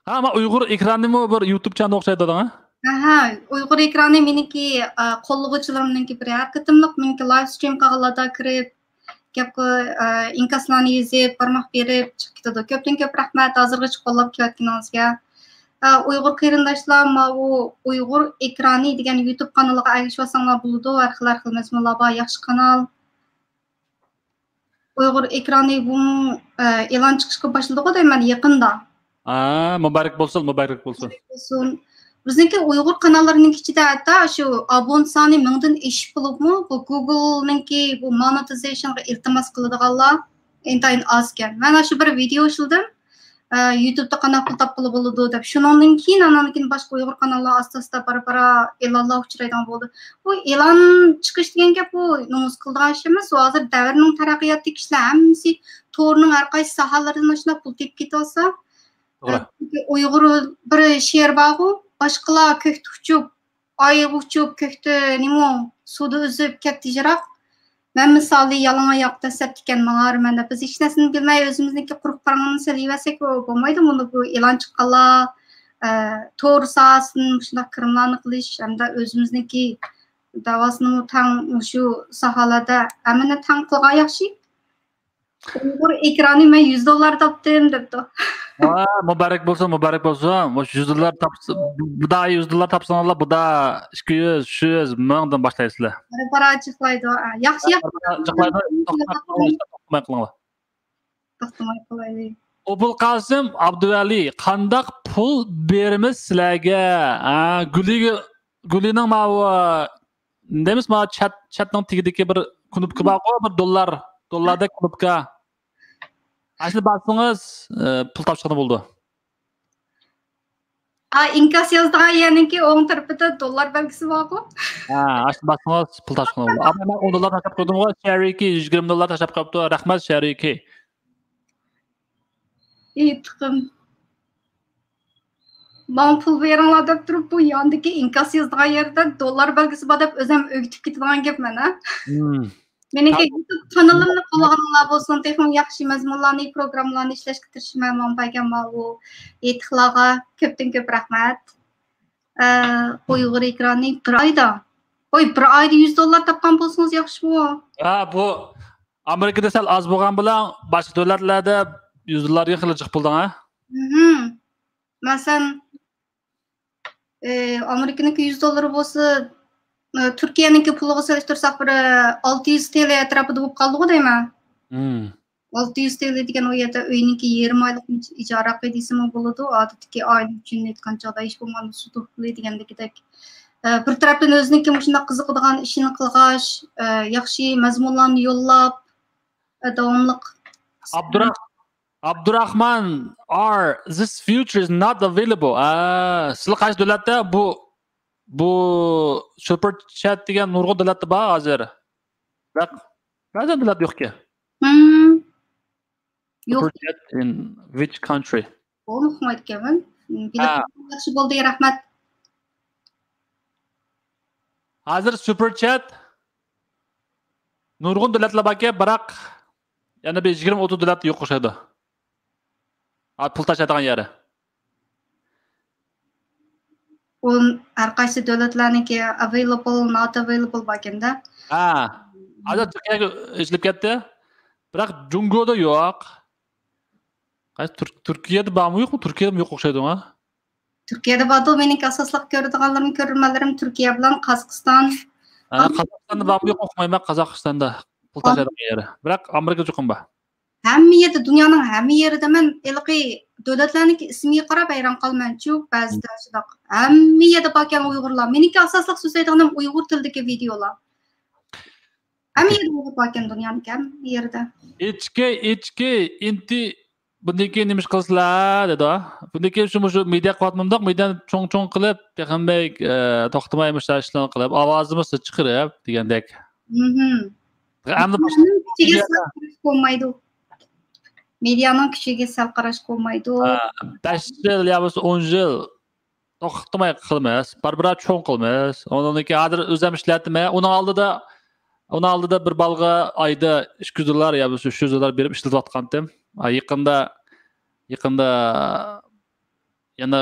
ھا، ما ئۇيغۇر ئېكرانىمۇ بىر يۇتۇب چانال ئوخشايدۇ دەڭ، ھە؟ ھە، ئۇيغۇر ئېكرانى مېنىڭكى، ئە، قوللىغۇچىلىرىمنىڭكى بىرى. ھەر قېتىملىق مېنىڭكى لايف سترىم قىلغانلاردا كىرىپ، گەپ قىل-، ئە، ئىنكاسلارنى يېزىپ، بارماق بېرىپ چىقىپ كېتىدۇ. كۆپتىن كۆپ رەھمەت، ھازىرغىچە قوللاپ كېلىۋاتقىنىڭىزگە. ئە، ئۇيغۇر قېرىنداشلار، ماۋۇ ئۇيغۇر ئېكرانى دېگەن يۇتۇب قانىلىغا ئەگىشىۋالساڭلار بولىدۇ. ھەر خىل، ھەر خىل مەزمۇنلار بار، ياخشى قانال. ئۇيغۇر ئېكرانى بۇمۇ، ئە، ئېلان چىقىشقا باشلىدىغۇ دەيمەن يېقىندا. ھا، مۇبارەك بولسۇن، مۇبارەك بولسۇن. بولسۇن. بىزنىڭكى ئۇيغۇر قاناللىرىنىڭ ئىچىدە ھەتتا شۇ ئابۇنە سانى مىڭدىن ئېشىپ بولۇپمۇ، بۇ گۇگلنىڭكى بۇ مونېتىزېيشنغا ئىلتىماس قىلىدىغانلار ئىنتايىن ئازكەن. مەن شۇ بىر ۋىدېئو ئىشلىدىم. ئە، يۇتۇبتا قانداق پۇل تاپقىلى بولىدۇ دەپ. شۇنىڭدىن كېيىن، ئاندىن كېيىن باشقا ئۇيغۇر قاناللار ئاستا-ئاستا بارا-بارا ئېلانلار ئۇچرايدىغان بولدى. بۇ ئېلان چىقىش دېگەن گەپ، بۇ نومۇس قىلىدىغان ئىش ئەمەس. ھازىر دەۋرنىڭ تەرەققىياتى، كىشىلەر ھەممىسى تورنىڭ ھەر قايسى ساھەلىرىدىن ئاشۇنداق پۇل تېپىپ كېتىۋالسا، توغرا. ئە، چۈنكى ئۇيغۇر بىر شېئىر بارغۇ، باشقىلار كۆكتە ئۇچۇپ، ئايغا ئۇچۇپ، كۆكتە نېمە، سۇدا ئۈزۈپ كەتتى يىراق. مەن مىسالى يالىڭ ئاياق دەسسەپ تىكەن ماڭارمەن دەپ، بىز ھېچ نەرسىنى بىلمەي، ئۆزىمىزنىڭكى قۇرۇق پاراڭنى سېلىۋەرسەك بولمايدۇ. مۇنۇ بۇ ئېلان چىققانلار، ئە، تور ساھەسىدىن مۇشۇنداق كىرىملارنى قىلىش ھەمدە ئۆزىمىزنىڭكى دەۋاسىنىمۇ تەڭ مۇشۇ ساھەلەردە ھەممىنى تەڭ قىلغان ياخشى. ئۇيغۇر ئېكرانى مەن يۈز دوللار تاپتىم دەپتۇ. ۋا، مۇبارەك بولسۇن، مۇبارەك بولسۇن. مۇشۇ يۈز دوللار تاپسا، بۇدا يۈز دوللار تاپسىڭلار، بۇدا ئىككى يۈز، ئۈچ يۈز، مىڭدىن باشلايسىلەر. بارا-بارا جىقلايدۇ. ياخشى، ياخشى. جىقلايدۇ. توختىماي قىلىڭلار، توختىماي قىلىڭلار. توختىماي قىلايلى. ئوبۇلقاسىم ئابدۇۋەلى، قانداق پۇل بېرىمىز سىلەرگە؟ ھە، گۈلى، گۈلىنىڭ ماۋۇ دەيمىز، مانا چەت، چەتنىڭ تېگىدىكى بىر كۇنۇپكا بارغۇ، بىر دوللار، دوللاردەك كۇنۇپكا. ئاشۇنى باسسىڭىز، ئە، پۇل تاپشۇرغىلى بولىدۇ. ئا، ئىنكاس يازىدىغان يەرنىڭكى ئوڭ تەرىپىدە دوللار بەلگىسى بارغۇ. ھە، ئاشۇنى باسسىڭىز پۇل تاپشۇرغىلى بولىدۇ. ئاپا، مەن ئون دوللار تاشلاپ قويدۇمغۇ، شېرىكى يىگىرمە دوللار تاشلاپ قويۇپتۇ. رەھمەت، شېرىكى. ئېيتقىن. ماڭا پۇل بېرىڭلار دەپ تۇرۇپ، بۇ ياندىكى ئىنكاس يازىدىغان يەردە دوللار بەلگىسى بار دەپ ئۆزۈم ئۆگىتىپ كېتىدىغان گەپمەن، ھە؟ مېنىڭكى يۇتۇب قانىلىمنى قوللىغىنىڭلار بولسۇن، تېخىمۇ ياخشى مەزمۇنلارنى، پروگراممىلارنى ئىشلەشكە تىرىشىمەن. ماڭا بەرگەن ماۋۇ يېتىقلارغا كۆپتىن كۆپ رەھمەت. ئە، ئۇيغۇر ئېكرانى بىر ئايدا، ۋوي، بىر ئايدا يۈز دوللار تاپقان بولسىڭىز ياخشىمۇ؟ ھە، بۇ ئامېرىكىدا سەل ئاز بولغان بىلەن، باشقا دۆلەتلەردە يۈز دوللار دېگەن خېلى جىق پۇل دەڭ، ھە؟ مەسىلەن، ئى، ئامېرىكىنىڭكى يۈز دوللىرى بولسا، ئى، تۈركىيەنىڭكى پۇلىغا سېلىشتۇرساق، بىر، ئى، ئالتە يۈز تىل ئەتراپىدا بولۇپ قالدىغۇ دەيمەن. ئالتە يۈز تىل دېگەن ئۇ يەردە ئۆينىڭكى يېرىم ئايلىق ئىجارە ھەققى دېسىمۇ بولىدۇ. ئادەتتىكى ئائىلە ئۈچۈن ئېيتقان چاغدا ھېچ بولمىغاندا سودا پۇلى دېگەندىكىدەك. ئى، بىر تەرەپتىن ئۆزىنىڭكى مۇشۇنداق قىزىقىدىغان ئىشىنى قىلغاچ، ئى، ياخشى مەزمۇنلارنى يوللاپ، ئى، داۋاملىق. ئابدۇرا-، ئابدۇراخمان، are this feature is not available. ئا، سىلەر قايسى دۆلەتتە بۇ، بۇ سۇپېر چات دېگەن نۇرغۇن دۆلەتتە بار ھازىر. بىراق بەزى دۆلەتتە يوقكەن. يوق. Super chat in which country? بۇنى ئۇقمايدىكەنمەن. بىلىپ ياخشى بولدى، رەھمەت. ھازىر سۇپېر چات نۇرغۇن دۆلەتلەر باركەن، بىراق يەنە بىر يىگىرمە ئوتتۇز دۆلەتتە يوق ئوخشايدۇ. ھا، پۇل تاشلايدىغان يەرى. ئۇ ھەر قايسى دۆلەتلەرنىڭكى available، not available باركەندە. ھا. ھازىر جىق يەرگە ئېچىلىپ كەتتى. بىراق جۇڭگودا يوق. قايسى تۈرك-، تۈركىيەدە بارمۇ يوقمۇ؟ تۈركىيەدىمۇ يوق ئوخشايدۇ ھە؟ تۈركىيەدە باردۇ، مېنىڭكى ئاساسلىق كۆرىدىغانلىرىم، كۆرۈرمەنلىرىم تۈركىيە بىلەن قازاقىستان. ھە، قازاقىستاندا بارمۇ يوق ئوخشىمايمەن قازاقىستاندا. پۇل تاشلايدىغان يەر. بىراق ئامېرىكىدا چوقۇم بار. ھەممە يەردە، دۇنيانىڭ ھەممە يېرىدە. مەن ھېلىقى دۆلەتلەرنىڭكى ئىسمىگە قاراپ ھەيران قالىمەنچۇ، بەزىدە شۇنداق. ھەممە يەردە باركەن ئۇيغۇرلار. مېنىڭكى ئاساسلىق سۆزلەيدىغىنىم ئۇيغۇر تىلىدىكى ۋىدېئولار. ھەممە يەردە ئۇيغۇر باركەن دۇنيانىڭكى ھەممە يېرىدە. ئېچكەي، ئېچكەي، ئىنتى بۇندىن كېيىن نېمە ئىش قىلىسىلەر دېدى. بۇندىن كېيىن شۇ، مۇشۇ مېدىيا قىلىۋاتمامدۇق، مېدىيانى چوڭ-چوڭ قىلىپ، تېخىمۇ، ئە، توختىماي مۇشۇ ئىشلارنى قىلىپ، ئاۋازىمىزنى چىقىرىپ دېگەندەك. ئەمدى باشقا كۈچىگە سەل قاراشقا بولمايدۇ. مېدىيانىڭ كۈچىگە سەل قاراشقا بولمايدۇ. ھە، بەش يىل يا بولمىسا ئون يىل توختىماي قىلىمىز. بارا-بارا چوڭ قىلىمىز. ئۇنىڭدىن كېيىن ھازىر ئۆزۈم ئىشلەتتىم. ئۇنىڭ ئالدىدا، ئۇنىڭ ئالدىدا بىر بالىغا ئايدا ئىككى يۈز دوللار يا بولمىسا ئۈچ يۈز دوللار بېرىپ ئىشلىتىۋاتقانتىم. ھە، يېقىندا، يېقىندا يەنە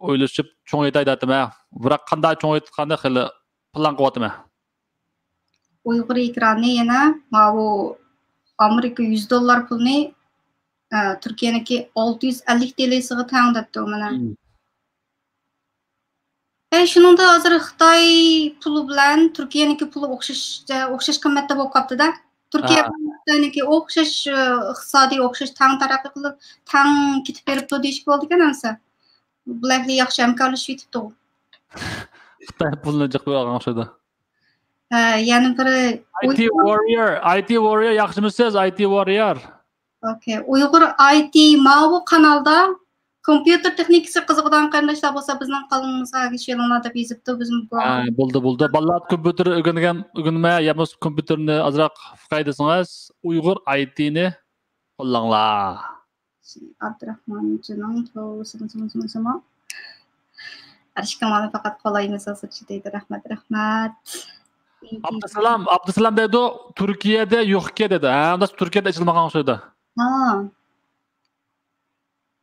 ئويلىشىپ چوڭايتاي دەتتىم ھە. بىراق قانداق چوڭايتقاننى خېلى پىلان قىلىۋاتىمەن. ئۇيغۇر ئېكرانى يەنە ماۋۇ ئامېرىكا يۈز دوللار پۇلنى، ئە، تۈركىيەنىڭكى ئالتە يۈز ئەللىك تىلىسىغا تەڭ دەپتۇ مانا. ئەي، شۇنىڭدا ھازىر خىتاي پۇلى بىلەن تۈركىيەنىڭكى پۇلى ئوخشاش، ئوخشاش قىممەتتە بولۇپ قاپتۇ-دە. تۈركىيە بىلەن خىتاينىڭكى ئوخشاش، ئىقتىسادىي ئوخشاش، تەڭ تەرەققىي قىلىپ، تەڭ كېتىپ بېرىپتۇ دېيىشكە بولىدىكەن ئەمسە. بۇلار ھېلى ياخشى ھەمكارلىشىۋېتىپتۇ. خىتاي پۇلىنى جىق بىر ئالغان ئوخشايدۇ. ھە، يەنە بىر ئاي تى ۋاررىيور، ئاي تى ۋاررىيور، ياخشىمۇسىز، ئاي تى ۋاررىيور؟ ئوكەي، ئۇيغۇر ئاي تى ماۋۇ قانالدا كومپيۇتېر تېخنىكىسى قىزىقىدىغان قېرىنداشلار بولسا، بىزنىڭ قانىلىمىزغا ئەگىشىۋېلىڭلار دەپ يېزىپتۇ. بىزمۇ بۇ ھە، بولدى، بولدى. بالىلار كومپيۇتېر ئۆگەنگەن، ئۆگەنمە يا بولمىسا كومپيۇتېرنى ئازراق ئۇقاي دېسىڭىز، ئۇيغۇر ئاي تىنى قوللاڭلار. ئابدۇراخمانجىنىڭ توۋىسىمۇ، سىمۇ، سىمۇ، سىمۇ. ئەرشىكىڭلارنى پەقەت قولايمىز ھازىرچە دەيدۇ. رەھمەت، رەھمەت. ئابدۇسالام، ئابدۇسالام دەيدۇ، تۈركىيەدە يوقكەن دەيدۇ. ھە، ئۇنداق تۈركىيەدە ئېچىلمىغان ئوخشايدۇ. ھا.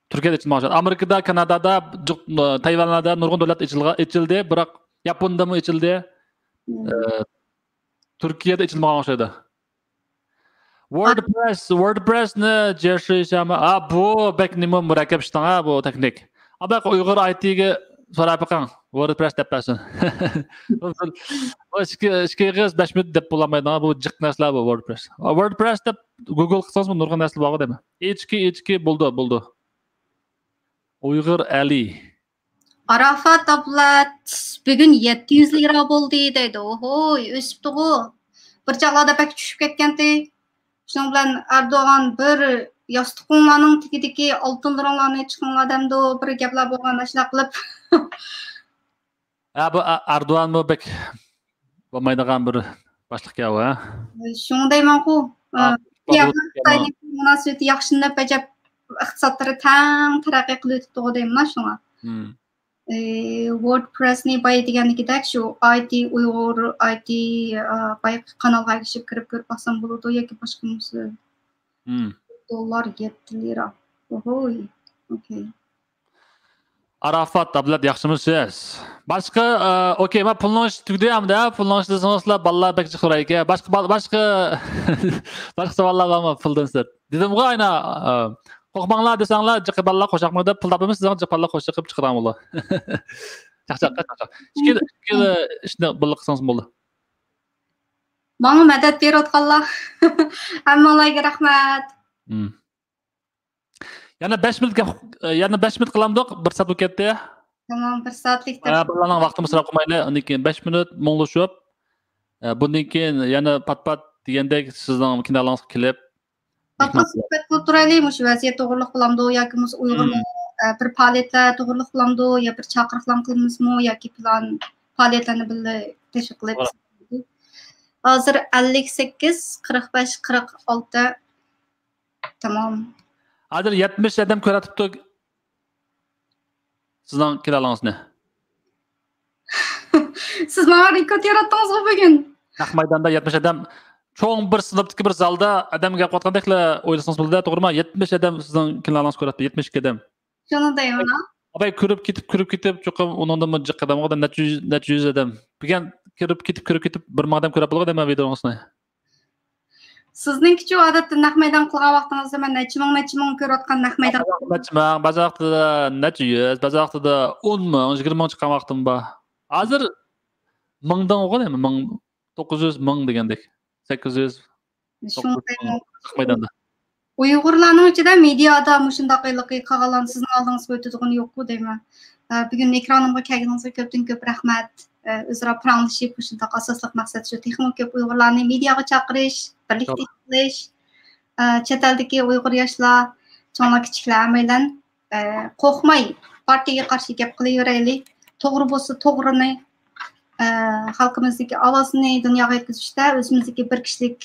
تۈركىيەدە ئېچىلمىغان ئوخشايدۇ. ئامېرىكىدا، كانادادا، جۇق-، تايۋانلاردا نۇرغۇن دۆلەت ئېچىلغا-، ئېچىلدى، بىراق ياپونىدىمۇ ئېچىلدى. ئە، تۈركىيەدە ئېچىلمىغان ئوخشايدۇ. ۋوردپرېس، ۋوردپرېسنى جېشى شاما. ھا، بۇ بەك نېمە مۇرەككەپ ئىشتاڭ ھا، بۇ تېخنىك. ئا، بەك ئۇيغۇر ئاي تىگە سوراپ بېقىڭ. ۋوردپرېس دەپ بەرسۇن. بۇ ئىككى، ئىككى ئېغىز بەش مىنۇت دەپ بولالمايدىغان، بۇ جىق نەرسىلەر بۇ ۋوردپرېس. ۋوردپرېس دەپ گوگل قىلسىڭىزمۇ نۇرغۇن نەرسىلەر بارغۇ دەيمەن. ئېچ كېي، ئېچ كېي، بولدى، بولدى. ئۇيغۇر ئەلى. ئاراپات ئابلەت بۈگۈن يەتتە يۈز لىرا بولدى دەيدۇ. ھوي، ئۆسۈپتىغۇ. بىر چاغلاردا بەك چۈشۈپ كەتكەنتى. شۇنىڭ بىلەن ئەردوغان بىر ياستۇقۇڭلارنىڭ تېگىدىكى ئالتۇنلىرىڭلارنى چىقىڭلار دەمدۇ، بىر گەپلەر بولغان ئاشۇنداق قىلىپ. ھە، بۇ ئە-، ئەردوغانمۇ بەك بولمايدىغان بىر باشلىق يا ئۇ، ھە؟ شۇڭا دەيمەنغۇ، ئا، ئە، بابۇ خىتاينىڭ مۇناسىۋىتى ياخشىلىنىپ، ئەجەب ئىقتىسادلىرى تەڭ تەرەققىي قىلىۋېتىپتىغۇ دەيمەن شۇڭا. مم. ئى، ۋوردپرېسنى بايا دېگەندىكىدەك شۇ ئاي تى ئۇيغۇر، ئاي تى، ئا، بايىقى قانالغا ئەگىشىپ كىرىپ كۆرۈپ باقسام بولىدۇ ياكى باشقا نېمىسى؟ مم. دوللار يەتتە لىرا. ئوھوي. ئوكەي. ئاراپات ئابلەت، ياخشىمۇسىز؟ باشقا، ئە، ئوكەي، مانا پۇلنىڭ ئىشى تۈگىدى ئەمدى، پۇلنىڭ ئىشى دېسىڭىزلا، بالىلار بەك جىق سورايدىكەن. باشقا بال-، باشقا، باشقا سوئاللار بارمۇ پۇلدىن سىرت؟ دېدىمغۇ ئاينا، ئە، قورقماڭلار دېسەڭلار، جىق بالىلار قوشاقمۇ دەپ، پۇل تاپىمىز، سىزنىڭ جىق بالىلار قوشاق قىلىپ چىقىدىغان بولىدۇ. چاقچاق، چاقچاق. ئىككىلا، ئىككىلا ئىشنى بىللە قىلسىڭىز بولىدۇ. ماڭا مەدەت بېرىۋاتقانلار. ھەممىڭلارغا رەھمەت. مم. يەنە بەش مىنۇت گەپ، يەنە بەش مىنۇت قىلامدۇق، بىر سائەت بولۇپ كەتتى. تامام، بىر سائەتلىك. ئە، بالىلارنىڭ ۋاقتىنى ئىسراپ قىلمايلى، ئۇندىن كېيىن بەش مىنۇت مۇڭلىشىپ، ئە، بۇندىن كېيىن يەنە پات-پات دېگەندەك سىزنىڭ كىنالىڭىزغا كېلىپ، پات-پات سۆھبەت قىلىپ تۇرايلى، مۇشۇ ۋەزىيەت توغرىلىق بولامدۇ ياكى بولمىسا ئۇيغۇرنىڭ، ئە، بىر پائالىيەتلەر توغرىلىق بولامدۇ يا بىر چاقىرىقلارنى قىلىمىزمۇ ياكى پىلان پائالىيەتلەرنى بىللە تەشۋىق قىلىپ. ھازىر ئەللىك سەككىز، قىرىق بەش، قىرىق ئالتە. تامام. ھازىر يەتمىش ئادەم كۆرۈۋاتىپتۇ سىزنىڭ كىنالىڭىزنى. سىز ماڭا رېكورد ياراتتىڭىزغۇ بۈگۈن. نەق مەيداندا يەتمىش ئادەم، چوڭ بىر سىنىپتىكى بىر زالدا ئادەم گەپ قىلىۋاتقاندەكلا ئويلىسىڭىز بولىدۇ، توغرىمۇ؟ يەتمىش ئادەم سىزنىڭ كىنالىڭىزنى كۆرۈۋاتىپتۇ، يەتمىش ئىككى ئادەم. شۇنى دەيمەن، ھە؟ ئاباي كۆرۈپ كېتىپ، كۆرۈپ كېتىپ، چوقۇم ئۇنىڭدىنمۇ جىق ئادەم بولغان، نەچچە يۈز، نەچچە يۈز ئادەم. بۈگۈن كۆرۈپ كېتىپ، كۆرۈپ كېتىپ، بىر مىڭ ئادەم كۆرۈپ بولغان دەيمەن ۋىدېئوڭىزنى. سىزنىڭكىچۇ ئادەتتە نەق مەيدان قىلغان ۋاقتىڭىزدا مەن نەچچە مىڭ، نەچچە مىڭ كۆرۈۋاتقان نەق مەيدان. بەزى ۋاقىتتا نەچچە مىڭ، بەزى ۋاقتىدا نەچچە يۈز، بەزى ۋاقتىدا ئون مىڭ، يىگىرمە مىڭ چىققان ۋاقتىم بار. ھازىر مىڭدىن ئوغۇل، مىڭ، توققۇز يۈز، مىڭ دېگەندەك. سەككىز يۈز، توققۇز يۈز مىڭ نەق مەيداندا. ئۇيغۇرلارنىڭ ئىچىدە مېدىيادا مۇشۇنداق ھېلىقى قىلغانلارنى سىزنىڭ ئالدىڭىزغا ئۆتىدىغىنى يوققۇ دەيمەن. ئە، بۈگۈن ئېكرانىمغا كەلگىنىڭىزگە كۆپتىن كۆپ رەھمەت. ئە، ئۆزئارا پاراڭلىشىپ، مۇشۇنداق ئاساسلىق مەقسەت شۇ. تېخىمۇ كۆپ ئۇيغۇرلارنى مېدىياغا چاقىرىش، بىرلىكتە ئىش قىلىش. ئە، چەت ئەلدىكى ئۇيغۇر ياشلار، چوڭلار، كىچىكلەر ھەممەيلەن، ئە، قورقماي پارتىيەگە قارشى گەپ قىلىۋېرەيلى. توغرا بولسا توغرىنى، ئە، خەلقىمىزدىكى ئاۋازنى دۇنياغا يەتكۈزۈشتە ئۆزىمىزدىكى بىر كىشىلىك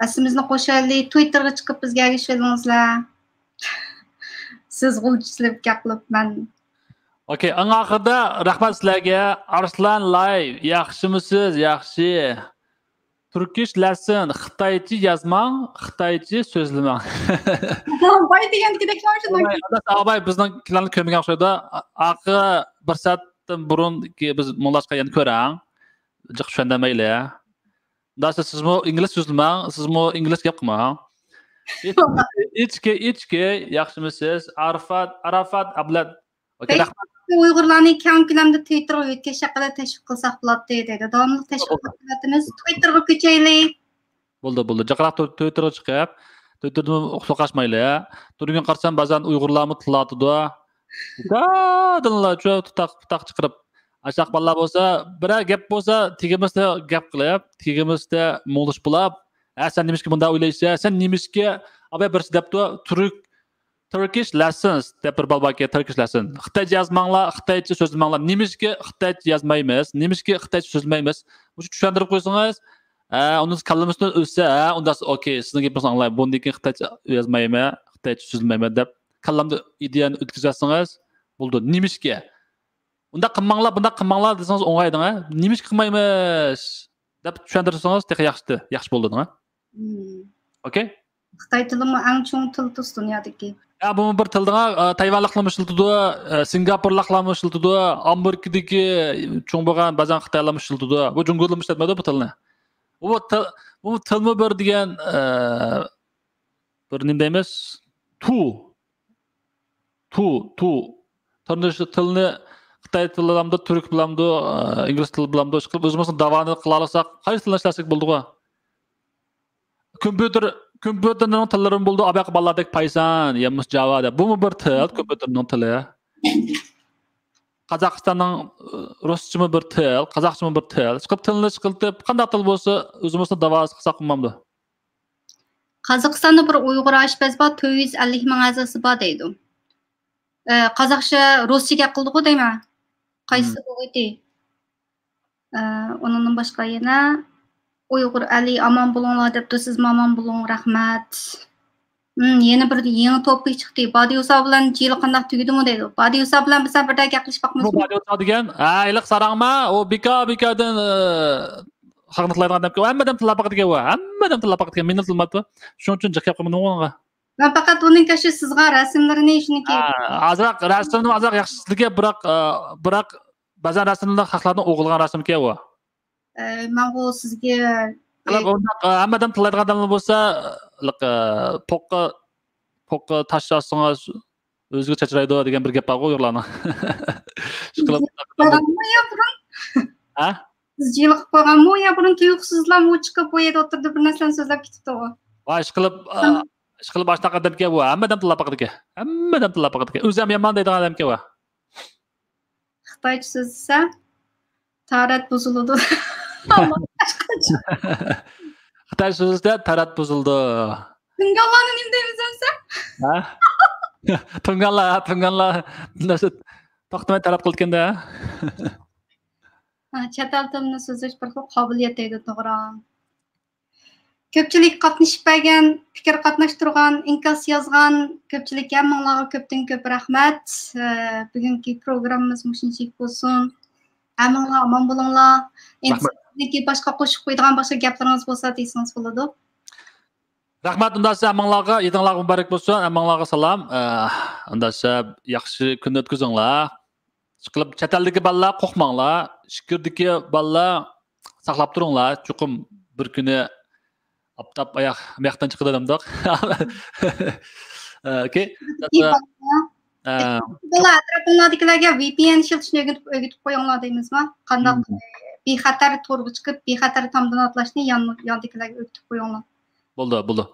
ھەسسىمىزنى قوشايلى. تويتتېرغا چىقىپ بىزگە ئەگىشىۋېلىڭلار. سىز غۇلجىچىلىپ گەپ قىلىپ مەن. ئوكەي، ئەڭ ئاخىرىدا رەھمەت سىلەرگە. ئارسلان لايف، ياخشىمۇسىز؟ ياخشى. تۈركىش لەسسن، خىتايچە يازماڭ، خىتايچە سۆزلىمەڭ. باي دېگەندىكىدەك شۇنداق. ئاباي، ئاباي بىزنىڭكىلەرنى كۆرمىگەن ئوخشايدۇ. ئاخىرى بىر سائەتتىن بۇرۇن بىز مۇڭلاشقان يەرنى كۆرەڭ. جىق چۈشەندۈرمەيلى. مۇنداق سىزمۇ ئىنگلىز سۆزلىمەڭ، سىزمۇ ئىنگلىز گەپ قىلماڭ. ئىچكى، ئىچكى، ياخشىمۇسىز؟ ئارفات، ئاراپات ئابلەت. ئوكەي، رەھمەت. ئۇيغۇرلارنى كەڭ كۆلەمدە تويتتېرغا يۆتكەش ھەققىدە تەشۋىق قىلساق بولاتتى دەيدۇ. داۋاملىق تەشۋىق قىلىۋاتىمىز. تويتتېرغا كۆچەيلى. بولدى، بولدى. جىقراق توي-، تويتتېرغا چىقىپ، تويتتېردىن سوقۇشمايلى. تۈنۈگۈن قارىسام، بەزەن ئۇيغۇرلارمۇ تىللاۋاتىدۇ. بىكاردىنلا شۇ تۇتاق، پۇتاق چىقىرىپ. ئاشۇنداق بالىلار بولسا، بىرەر گەپ بولسا، تېگىمىزدە گەپ قىلىپ، تېگىمىزدە مۇڭدىشىپ بولاپ، ھە، سەن نېمىشقا بۇنداق ئويلايسەن؟ سەن نېمىشقا، ئاباي بىرسى دەپتۇ، تۈرك، Turkish lessons دەپ بىر بالا باركەن، Turkish lesson. خىتايچە يازماڭلار، خىتايچە سۆزلىمەڭلار. نېمىشقا خىتايچە يازمايمىز؟ نېمىشقا خىتايچە سۆزلىمەيمىز؟ مۇشۇ چۈشەندۈرۈپ قويسىڭىز، ھە، ئۇنىڭ كاللىمىزدىن ئۆتسە، ھە، ئۇنداق، ئوكەي، سىزنىڭ گېپىڭىزنى ئاڭلاي. بۇندىن كېيىن خىتايچە يازمايمەن، خىتايچە سۆزلىمەيمەن دەپ كاللامدا ئىدىيەنى ئۆتكۈزۈۋەتسىڭىز بولىدۇ. نېمىشقا؟ ئۇنداق قىلماڭلار، بۇنداق قىلماڭلار دېسىڭىز ئوڭايدىڭ، ھە؟ نېمىشقا قىلمايمىز دەپ چۈشەندۈرسىڭىز تېخى ياخشى، ياخشى بولىدۇ، ھە؟ مم. ئوكەي؟ خىتاي تىلىمۇ ئەڭ چوڭ تىل تۇس دۇنيادىكى. يا، بۇمۇ بىر تىلدىڭ، ئە، تايۋانلىقلارمۇ ئىشلىتىدۇ، ئە، سىنگاپورلۇقلارمۇ ئىشلىتىدۇ، ئامېرىكىدىكى چوڭ بولغان بەزەن خىتايلارمۇ ئىشلىتىدۇ. بۇ جۇڭگولارمۇ ئىشلەتمەيدۇ بۇ تىلنى. بۇ تىل، بۇ تىلمۇ بىر دېگەن، ئە، بىر نېمە دەيمىز؟ تۇ. تۇ، تۇ. تىلنى، تىلنى خىتاي تىلى بىلەمدۇ، تۈرك بىلەمدۇ، ئە، ئىنگلىز تىلى بىلەمدۇ، ئىشقىلىپ ئۆزىمىزنىڭ داۋانى قىلالىساق، قايسى تىلنى ئىشلەتسەك بولىدىغۇ؟ كومپيۇتېر، كومپيۇتېرنىڭ تىللىرىمۇ بولىدۇ، ئاباقى بالىلاردەك پايسان، يا بولمىسا جاۋا دەپ. بۇمۇ بىر تىل، كومپيۇتېرنىڭ تىلى. قازاقىستاننىڭ، ئە، رۇسچىمۇ بىر تىل، قازاقچىمۇ بىر تىل. ئىشقىلىپ تىلنى ئىشقىلىتىپ، قانداق تىل بولسا ئۆزىمىزنىڭ داۋاسى قىلساق بولمامدۇ؟ قازاقىستاندا بىر ئۇيغۇر ئاشپەز بار، تۆت يۈز ئەللىك مىڭ ئەزاسى بار دەيدۇ. ئە، قازاقچە، رۇسچە گەپ قىلىدىغۇ دەيمەن. قايسى بولغىيتى؟ ئە، ئۇنىڭدىن باشقا يەنە ئۇيغۇر ئەلى ئامان بولۇڭلار دەپتۇ، سىزمۇ ئامان بولۇڭ، رەھمەت. ھىم، يەنە بىر يېڭى توپىك چىقتى. بادىيۇسا بىلەن جىلى قانداق تۈگىدىمۇ دەيدۇ. بادىيۇسا بىلەن بىز بىردە گەپلىشىپ بۇ باقمىسىمۇ؟ بادىيۇسا دېگەن، ھە، ھېلىقى ساراڭما؟ ئۇ بىكار، بىكاردىن، ئە، خەقنى تىللايدىغان ئادەمكەن. ھەممە ئادەم تىللاپ باقىدىكەن ئۇ. ھەممە ئادەم تىللاپ باقىدىكەن. مېنى تىللىماپتۇ. شۇنىڭ ئۈچۈن جىق گەپ قىلمىدىم ئۇنىڭغا. مەن پەقەت ئۇنىڭ كەشۇ سىزغان رەسىملىرىنى شۇنىڭكى. ھە، ئازراق رەسىمنىڭ ئازراق ياخشىلىقى، بىراق، ئە، بىراق بەزەن رەسىملەر خەقلەرنىڭ ئوغرىلىغان رەسىمكەن ئۇ. ئە، ماڭغۇ سىزگە، ئە، ئۇنداق، ئە، ھەممە ئادەم تىللايدىغان ئادەملەر بولسا، لىق، ئە، پوققا، پوققا تاش ئاتسىڭىز، ئۆزىگە چاچرايدۇ دېگەن بىر گەپ بارغۇ ئۇيغۇرلارنىڭ. ئىشقىلىپ، قويغانمۇ يا بۇرۇن؟ ھە؟ سىز جىلىقىپ قويغانمۇ يا بۇرۇن؟ تۇيۇقسىزلا مۇ چىقىپ، بۇ يەردە ئوتتۇرىدا بىر نەرسىلەرنى سۆزلەپ كېتىپتىغۇ. ۋاي، ئىشقىلىپ، ئە، ئىشقىلىپ ئاشۇنداق ئادەمكەن ئۇ. ھەممە ئادەم تىللاپ باقىدىكەن. ھەممە ئادەم تىللاپ باقىدىكەن. ئۆزى ھەم يامان دەيدىغان ئادەمكەن ئۇ. خىتايچە سۆزلىسە، تارەت بۇزۇلىدۇ. خىتاي سۆزلىسە تارەت بۇزۇلىدۇ. تۇڭگانلارنى نېمە دەيمىز ئەمسە؟ ھە؟ تۇڭگانلار، ھە، تۇڭگانلار. توختىماي تارەت قىلىدىكەن-دە. ھە، چەت ئەل تىلىنى سۆزلەش بىر خىل قابىلىيەت دەيدۇ، توغرا. كۆپچىلىك قاتنىشىپ بەرگەن، پىكىر قاتناشتۇرغان، ئىنكاس يازغان كۆپچىلىك ھەممىڭلارغا كۆپتىن كۆپ رەھمەت. ئە، بۈگۈنكى پروگراممىمىز مۇشۇنچىلىك بولسۇن. ھەممىڭلار ئامان بولۇڭلار. ئەمدى رەھمەت. سىزنىڭكى باشقا قوشۇپ قويىدىغان باشقا گەپلىرىڭىز بولسا دېسىڭىز بولىدۇ. رەھمەت، ئۇنداقسا ھەممىڭلارغا، ئىدىڭلارغا مۇبارەك بولسۇن، ھەممىڭلارغا سالام. ئە، ئۇنداقسا ياخشى كۈن ئۆتكۈزۈڭلار. ئىشقىلىپ، چەت ئەلدىكى بالىلار قورقماڭلار، ئىچكىرىدىكى بالىلار ساقلاپ تۇرۇڭلار، چوقۇم بىر كۈنى ئاپتاپ ئاياق مىياقتىن چىقىدۇ دەمدۇق. ئوكەي. بالا ئەتراپىڭلاردىكىلەرگە ۋى پى ئېن ئىشلىتىشنى ئۆگىتىپ، ئۆگىتىپ قويۇڭلار دەيمىزما؟ قانداق بىخەتەر تورغا چىقىپ، بىخەتەر تامدىن ئاتلاشنى يان، ياندىكىلەرگە ئۆگىتىپ قويۇڭلار. بولدى، بولدى.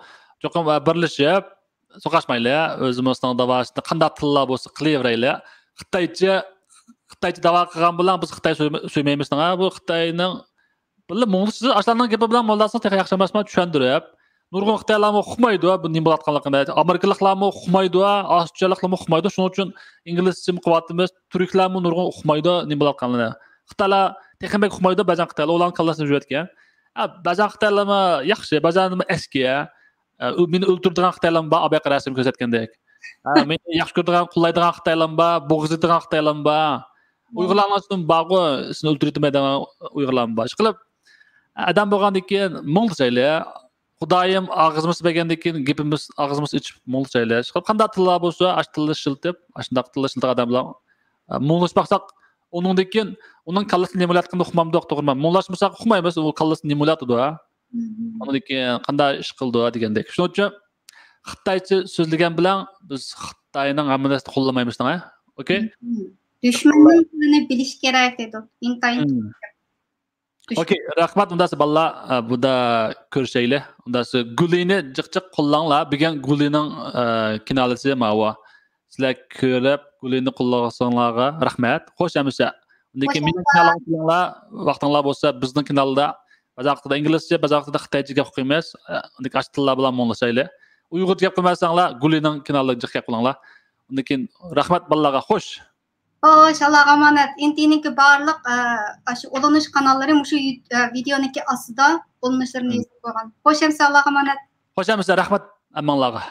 چوقۇم بىرلىشىپ، سوقۇشمايلى، ئۆزىمىزنىڭ داۋاسىنى قانداق تىللا بولسا قىلىۋېرەيلى. خىتايچە، خىتايچە داۋا قىلغان بىلەن بىز خىتاي سۆيمە-، سۆيمەيمىز دەڭە. بۇ خىتاينىڭ بىللە مۇڭلىشىش، ئاشۇلارنىڭ گېپى بىلەن موللاسىڭ تېخى ياخشى ئەمەسمۇ چۈشەندۈرۈپ. نۇرغۇن خىتايلارمۇ ئۇقمايدۇ بۇ نېمە بولۇۋاتقانلىقىنى. ئامېرىكىلىقلارمۇ ئۇقمايدۇ، ئاسترالىيەلىكلارمۇ ئۇقمايدۇ. شۇنىڭ ئۈچۈن ئىنگلىزچىمۇ قىلىۋاتىمىز. تۈركلەرمۇ نۇرغۇن ئۇقمايدۇ نېمە بولۇۋاتقانلىقىنى. خىتايلار تېخىمۇ بەك ئۇقمايدۇ، بەزەن خىتايلار ئۇلارنىڭ كاللىسىنى يۇيۇۋەتكەن. ئە، بەزەن خىتايلارمۇ ياخشى، بەزەنمۇ ئەسكى. ئە، ئۇ مېنى ئۆلتۈرىدىغان خىتايلارمۇ بار، ئاباياقى رەسىم كۆرسەتكەندەك. ئە، مېنى ياخشى كۆرىدىغان، قوللايدىغان خىتايلارمۇ بار، بوغۇزلىيدىغان خىتايلارمۇ بار. ئۇيغۇرلارنىڭ ئىچىدىمۇ بارغۇ، سېنى ئۆلتۈرۈۋېتىمەن دەيدىغان ئۇيغۇرلارمۇ بار. ئىشقىلىپ، ئادەم بولغاندىن كېيىن مۇڭلىشايلى. خۇدايىم ئاغزىمىز بەرگەندىن كېيىن گېپىمىز، ئاغزىمىز ئېچىپ مۇڭلىشايلى. ئىشقىلىپ، قانداق تىللار بولسا، ئاشۇ تىلنى ئىشلىتىپ، ئاشۇنداق تىلنى ئىشلىتىدىغان ئادەم بىلەن، ئە، مۇڭلىشىپ باقساق، ئۇنىڭدىن كېيىن ئۇنىڭ كاللىسىدا نېمە ئويلاۋاتقىنىنى ئۇقمامدۇق، توغرىمۇ؟ مۇڭلاشمىساق ئۇقمايمىز، ئۇ كاللىسىدا نېمە ئويلاۋاتىدۇ. ئۇنىڭدىن كېيىن قانداق ئىش قىلىدۇ دېگەندەك. شۇنىڭ ئۈچۈن خىتايچە سۆزلىگەن بىلەن بىز خىتاينىڭ ھەممە نەرسىنى قوللىمايمىز دەڭە. ئوكەي؟ دۈشمەننىڭ تىلىنى بىلىش كېرەك دېدۇق. ئىنتايىن ئوكەي، رەھمەت. ئۇنداقسا بالىلار، ئە، بۇدا كۆرۈشەيلى. ئۇنداقسا گۇلىنى جىق جىق قوللاڭلار. بۈگۈن گۇلىنىڭ، ئە، كىنالىسى ماۋۇ. سىلەر كۆرۈپ، گۇلىنى قوللىغىنىڭلارغا رەھمەت. خوش ئەمىسە. ئۇندىن كېيىن مېنىڭ كىنالىمغا كېلىڭلار. ۋاقتىڭلار بولسا، بىزنىڭ كىنالدا بەزى ۋاقىتتا ئىنگلىزچە، بەزى ۋاقىتتا خىتايچە گەپ قىلىمىز. ئە، ئۇندىن كېيىن ئاشۇ تىللار بىلەن مۇڭلىشايلى. ئۇيغۇرچە گەپ قىلمىساڭلار، گۇلىنىڭ كىنالىغا جىق گەپ قىلىڭلار. ئۇندىن كېيىن رەھمەت بالىلارغا. خوش. خوش، ئاللاغا ئامانەت. ئىنتىنىڭكى بارلىق، ئە، ئاشۇ ئۇلىنىش قاناللىرى مۇشۇ يۇ-، ئە، ۋىدېئونىڭكى ئاستىدا ئۇلىنىشلىرىنى يېزىپ قويغان. خوش ئەمىسە، ئاللاغا ئامانەت. خوش ئەمىسە، رەھمەت ھەممىڭلارغا.